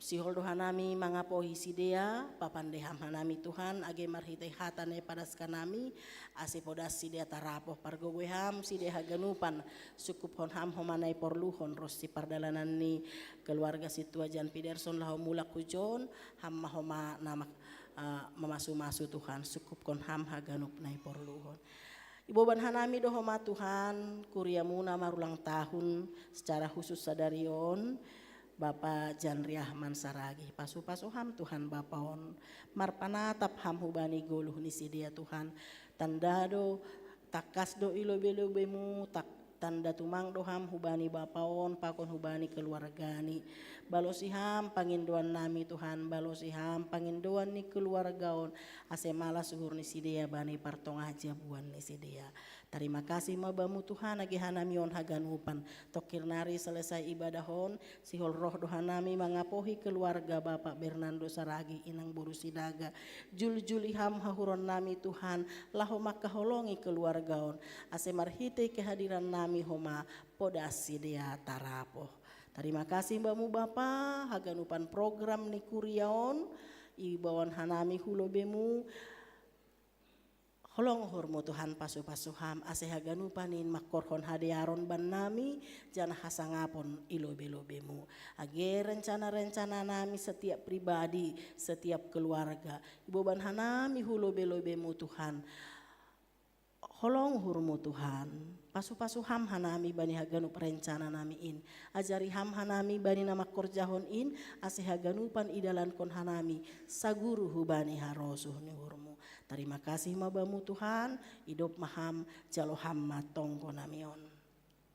sihol do hanami mangapohi sidea, papande Ham hanami, Tuhan, age marhitei hata na ipadaskon nami, ase podas sidea tarapoh. Pargogoi Ham sidea haganupan, sungkuphon Ham homa na iporluhon ronsi pardalanan ni keluarga Sintua Jan Piderson laho mulak hujon. Ham ma homa na ma-, ah, mamasu-masu, Tuhan, sungkuphon Ham haganup na iporluhon. Iboban hanami do homa, Tuhan, kuria-Mu na marulang tahun secara khusus sadari on, Bapa Jan Riahman Saragih. Pasu-pasu Ham, Tuhan, Bapa on, marpanatap Ham hubani goluh ni sidea, Tuhan. Tanda do, tangkas do i lobe-lobe-Mu, tak-, tanda tumang do Ham hubani Bapa on pakon hubani keluargani. Balosi ham pangindoan nami Tuhan, balosi ham pangindoan ni keluarga on, ase malas uhur ni sidea bani partongah jabuan ni sidea. Tarima kasih ma bamu Tuhan, age hanami on haganupan. Tongkir nari selesai ibadah on, sihol roh do hanami mangapohi keluarga Bapak Bernardo Saragih, inang boru Sinaga. Juljuli ham hahuron nami Tuhan, laho mangkaholongi keluarga on. Ase marhitei kehadiran nami homa podas sidea tarapoh. Tarima kasih bamu Bapa, haganupan program ni kuria on, ibaon hanami hu lobemu, holong uhurmu Tuhan, pasu-pasu ham, ase haganupan in mangkorhon hadearon bannami, janah hasangapon i lobe-lobemu. Age rencana-rencana nami setiap pribadi, setiap keluarga, iboban hanami hu lobe-lobemu Tuhan. Holong uhurmu Tuhan, pasu-pasu ham hanami bani haganup rencana nami in. Ajari ham hanami bani na mangkorjahon in, ase haganupan idalankon hanami saguru hubani harosuh ni uhurmu. Tarima kasih ma bamu Tuhan, idop ma ham, jalo ham ma tonggo nami on.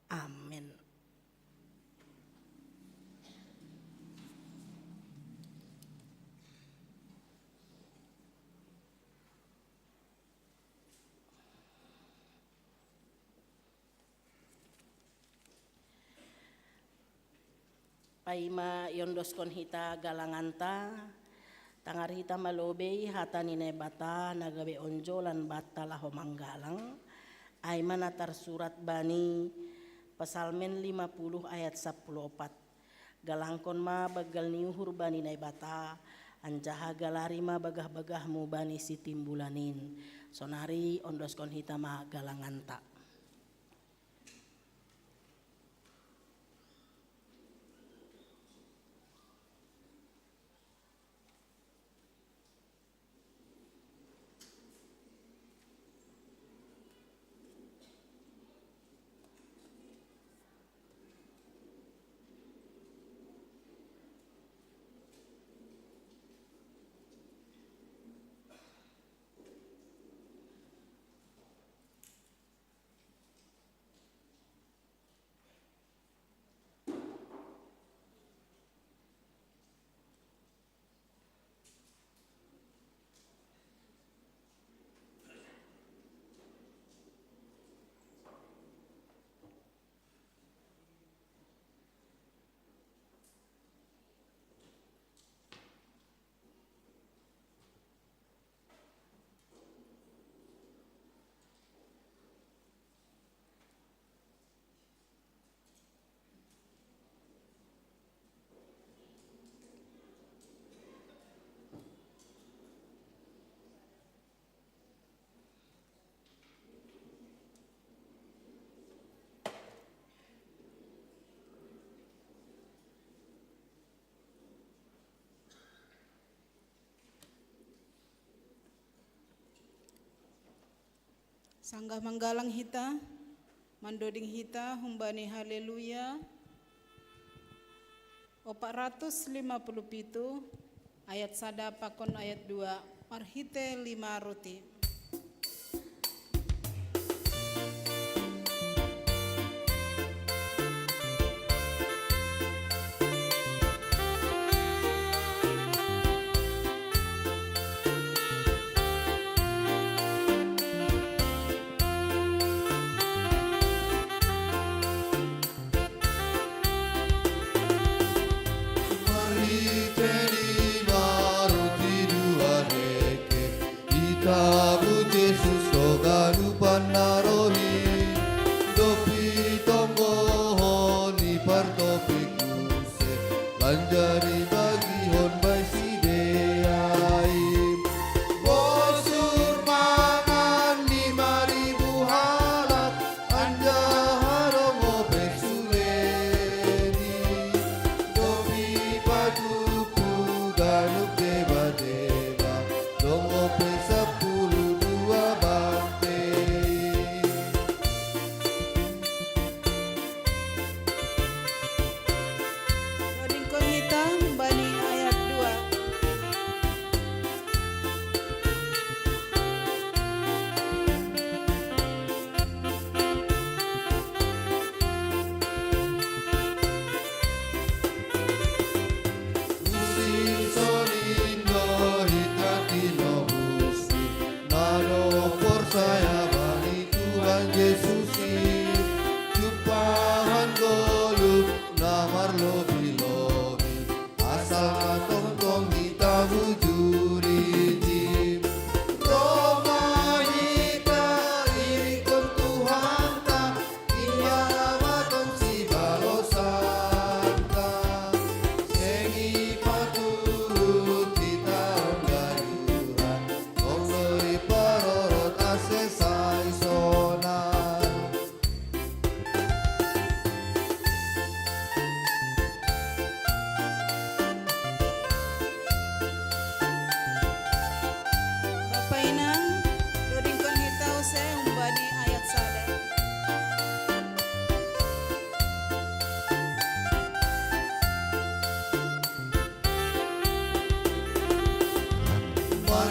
Amen. Paima iondoskon hita galanganta, tangar hita ma lobei hata ni Naibata na gabe onjolan banta laho manggalang, ai ma na tarsurat bani Psalmen lima puluh ayat sapuluh opat. Galangkon ma banggal ni uhur bani Naibata, anjaha galari ma bagah-bagahmu bani Sitimbulan in. Sonari ondoskon hita ma galanganta. Sanggah manggalang hita, mandoding hita humbani Haleluya opat ratus lima puluh pitu, ayat sada pakon ayat dua, marhite lima roti. Marhite lima roti dua reke, itamu Jesus do ganupan na roh i, dob itonggohon i partopik use, lanjar ibagihon bai sidea i. Bosur mangan lima ribu halak, anjaha dong ope suleni, dob ipatupu ganup deba-deba, dong ope sapuluh dua bangke i. Dodingkon hita humbani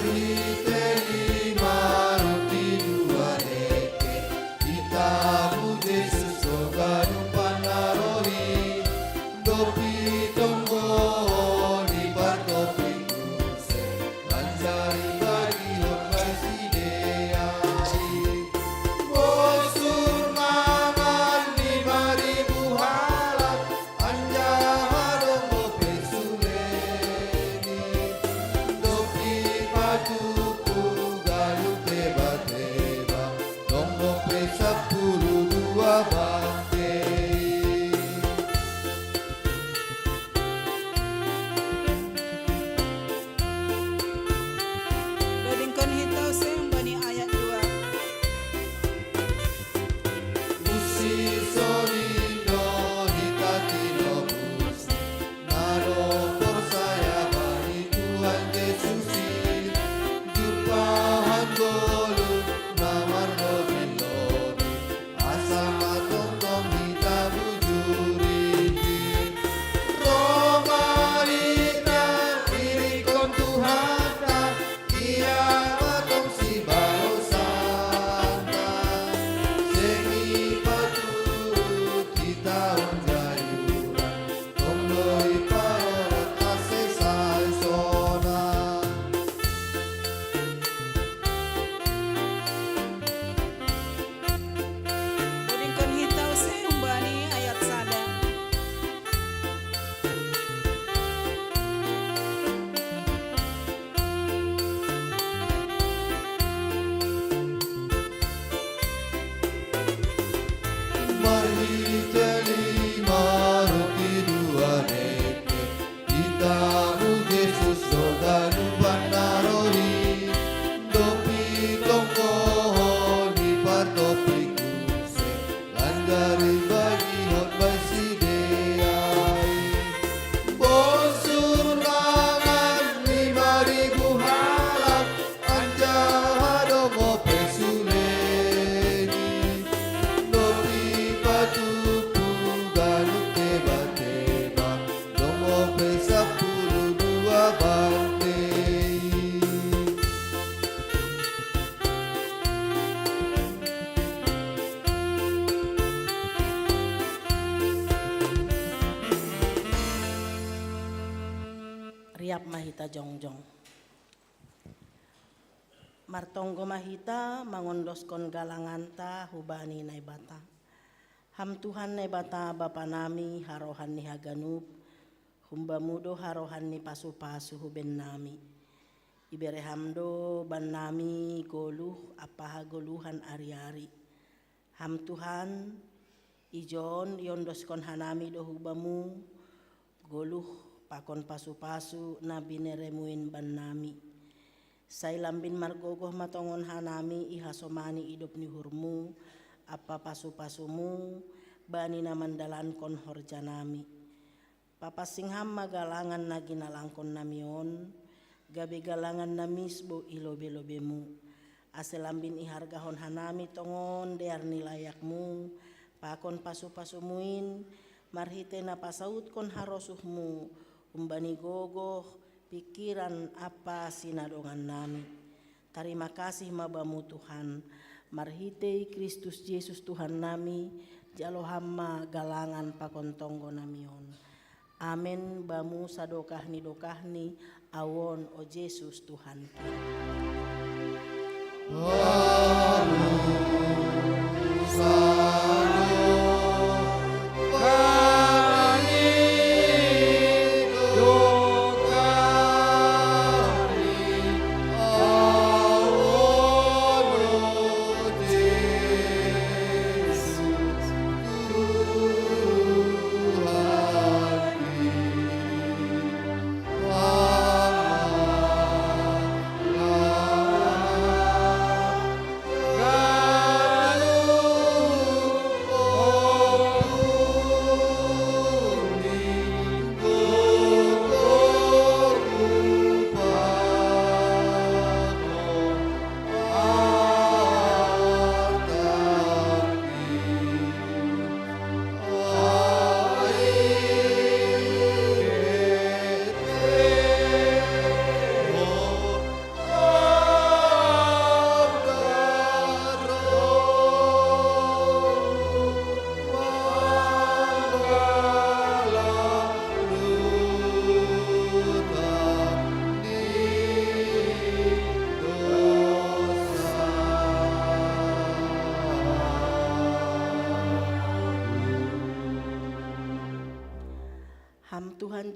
Ite lima roti dua leke, ita-Mu Jesus so ganup panaroi, dopi tonggo ni partopi use, manjari bagihon bai sidea i. Bosur mangan lima ribu halak, anjaha dong ope suleni, dopi patupu ganup teba-teba, dong ope sampulu dua bangkei. Dodingkon hita use umbani ayat dua. Usi sorin do hita tinobus, na dob porsaya bani Tuhan Jesus i, jumpahan goluh na marlobi-lobi, asa ma tongtong hita bujur i. Roh ma hita irikkon Tuhanta, Ia ma tong sibalosanta, seng ipaturut hita on jaiuran, tong do iparorot ase sai sonang. Dodingkon hita use umbani ayat sada. Marhite lima roti dua leke, ita-Mu Jesus so ganup panaroi, dopi tonggo Ho ni partopi use, lanjari bagihon bai sidea i. Bosur mangan lima ribu halak, anjaha dong ope suleni, dopi patupu ganup teba-teba, dong ope sampulu dua bangkei. Riap ma hita jongjong. Martonggo ma hita mangondoskon galanganta hubani Naibata. Ham Tuhan Naibata Bapa nami, harohan ni haganup, hum-Bamu do harohan ni pasu-pasu hu bennami. Ibere Ham do bannami goluh ampa hagoluhan ari-ari. Ham Tuhan, ijon iondoskon hanami do hu-Bamu goluh pakon pasu-pasu na bineremuin bannami. Sai lambin margogoh ma tongon hanami ihasomani idop ni uhurmu ampa pasu-pasumu bani na mandalankon horjanami. Papansing Ham ma galangan na ginalangkon nami on, gabe galangan na misbo i lobe-lobemu, ase lambin ihargahon hanami tongon dear ni layakmu, pakon pasu-pasumu in, marhite na pasautkon harosuhmu, umbani gogoh, pingkiran ampa sinadongannami. Tarima kasih ma Bamu Tuhan, marhitei Kristus Jesus Tuhannami, jalo Ham ma galangan pakon tonggo nami on. Amen. Bamu sadokah ni dokahni, au on, o Jesus Tuhanki.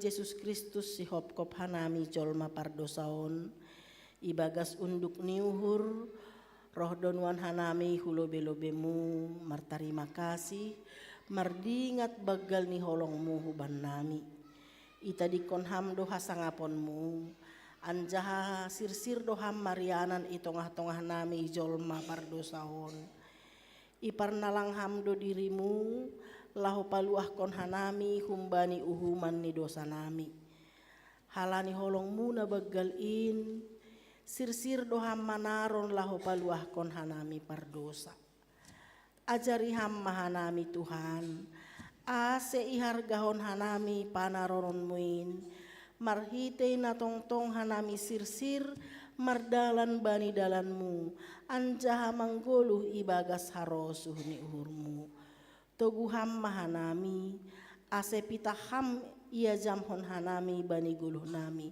Jesus Kristus sihopkop hanami jolma pardosa on, ibagas unduk ni uhur, roh do nuan hanami hu lobelobemu, martarima kasih, mardingat banggal ni holongmu hubannami. Itadingkon ham do hasangaponmu, anjaha sirsir do ham marianan i tongah-tongahnami jolma pardosa on. Iparnalang ham do dirimu, laho paluahkon hanami humbani uhuman ni dosanami. Halani holongmu na banggal in, sirsir do ham manaron laho paluahkon hanami pardosa. Ajari ham ma hanami Tuhan, ase ihargahon hanami panarononmu in, marhitei na tongtong hanami sirsir, mardalan bani dalanmu, anjaha manggoluh ibagas harosuh ni uhurmu. Togu ham ma hanami, ase pitah ham iajamhon hanami bani goluhnami,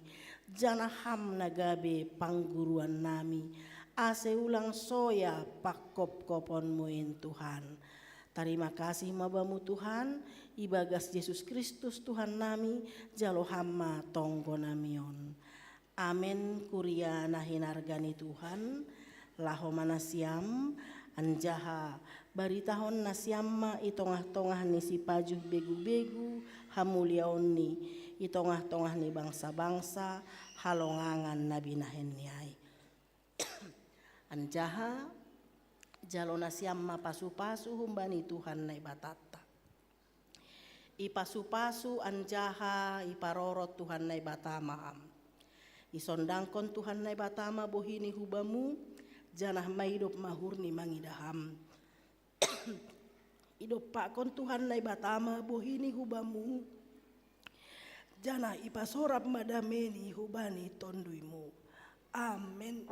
janah ham na gabe pangguruannami, ase ulang soya pangkopkoponmu in Tuhan. Tarima kasih ma Bamu Tuhan, ibagas Jesus Kristus Tuhannami, jalo ham ma tonggonami on. Amen. Kuria na hinarga ni Tuhan, laho ma nasiam, anjaha baritahon nasiam ma i tongah-tongah ni sipajuh begu-begu hamuliaonni, i tongah-tongah ni bangsa-bangsa halongangan na binahenni ai. Anjaha jalo nasiam ma pasu-pasu humbani Tuhan Naibatanta. Ipasu-pasu anjaha iparorot Tuhan Naibata ma ham. Isondangkon Tuhan Naibata ma bohini hubamu, janah maidop ma uhurni mangidah ham. Idompakkon Tuhan Naibata ma bohini hubamu, janah ipasorap ma dameni hubani tonduymu. Amen.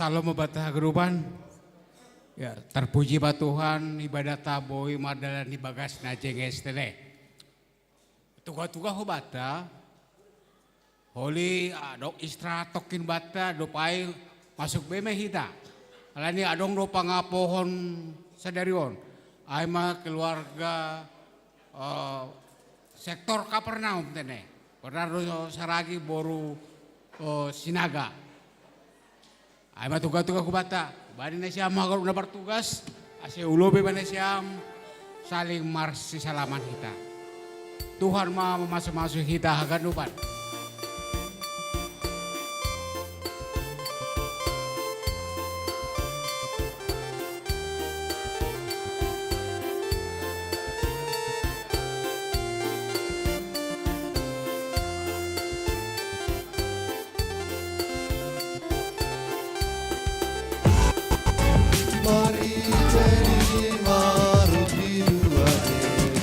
Salom ma banta haganupan. Ya, terpuji ma Tuhan, ibadatta boi mardalan ibagas na jenges tene. Tuga-tuga hubanta, holi adong istirahat tongkin banta, dob ai masuk be ma hita. Alani adong do pangapohon sadari on. Ai ma keluarga, eh, sektor Kapernaum tene. Bernardo Saragi boru, eh, Sinaga. Ai ma tuga-tuga hubanta, bani nasiam haganup na martugas, ase hu lobei bani nasiam, saling marsisalaman hita. Tuhan ma mamasu-masu hita haganupan.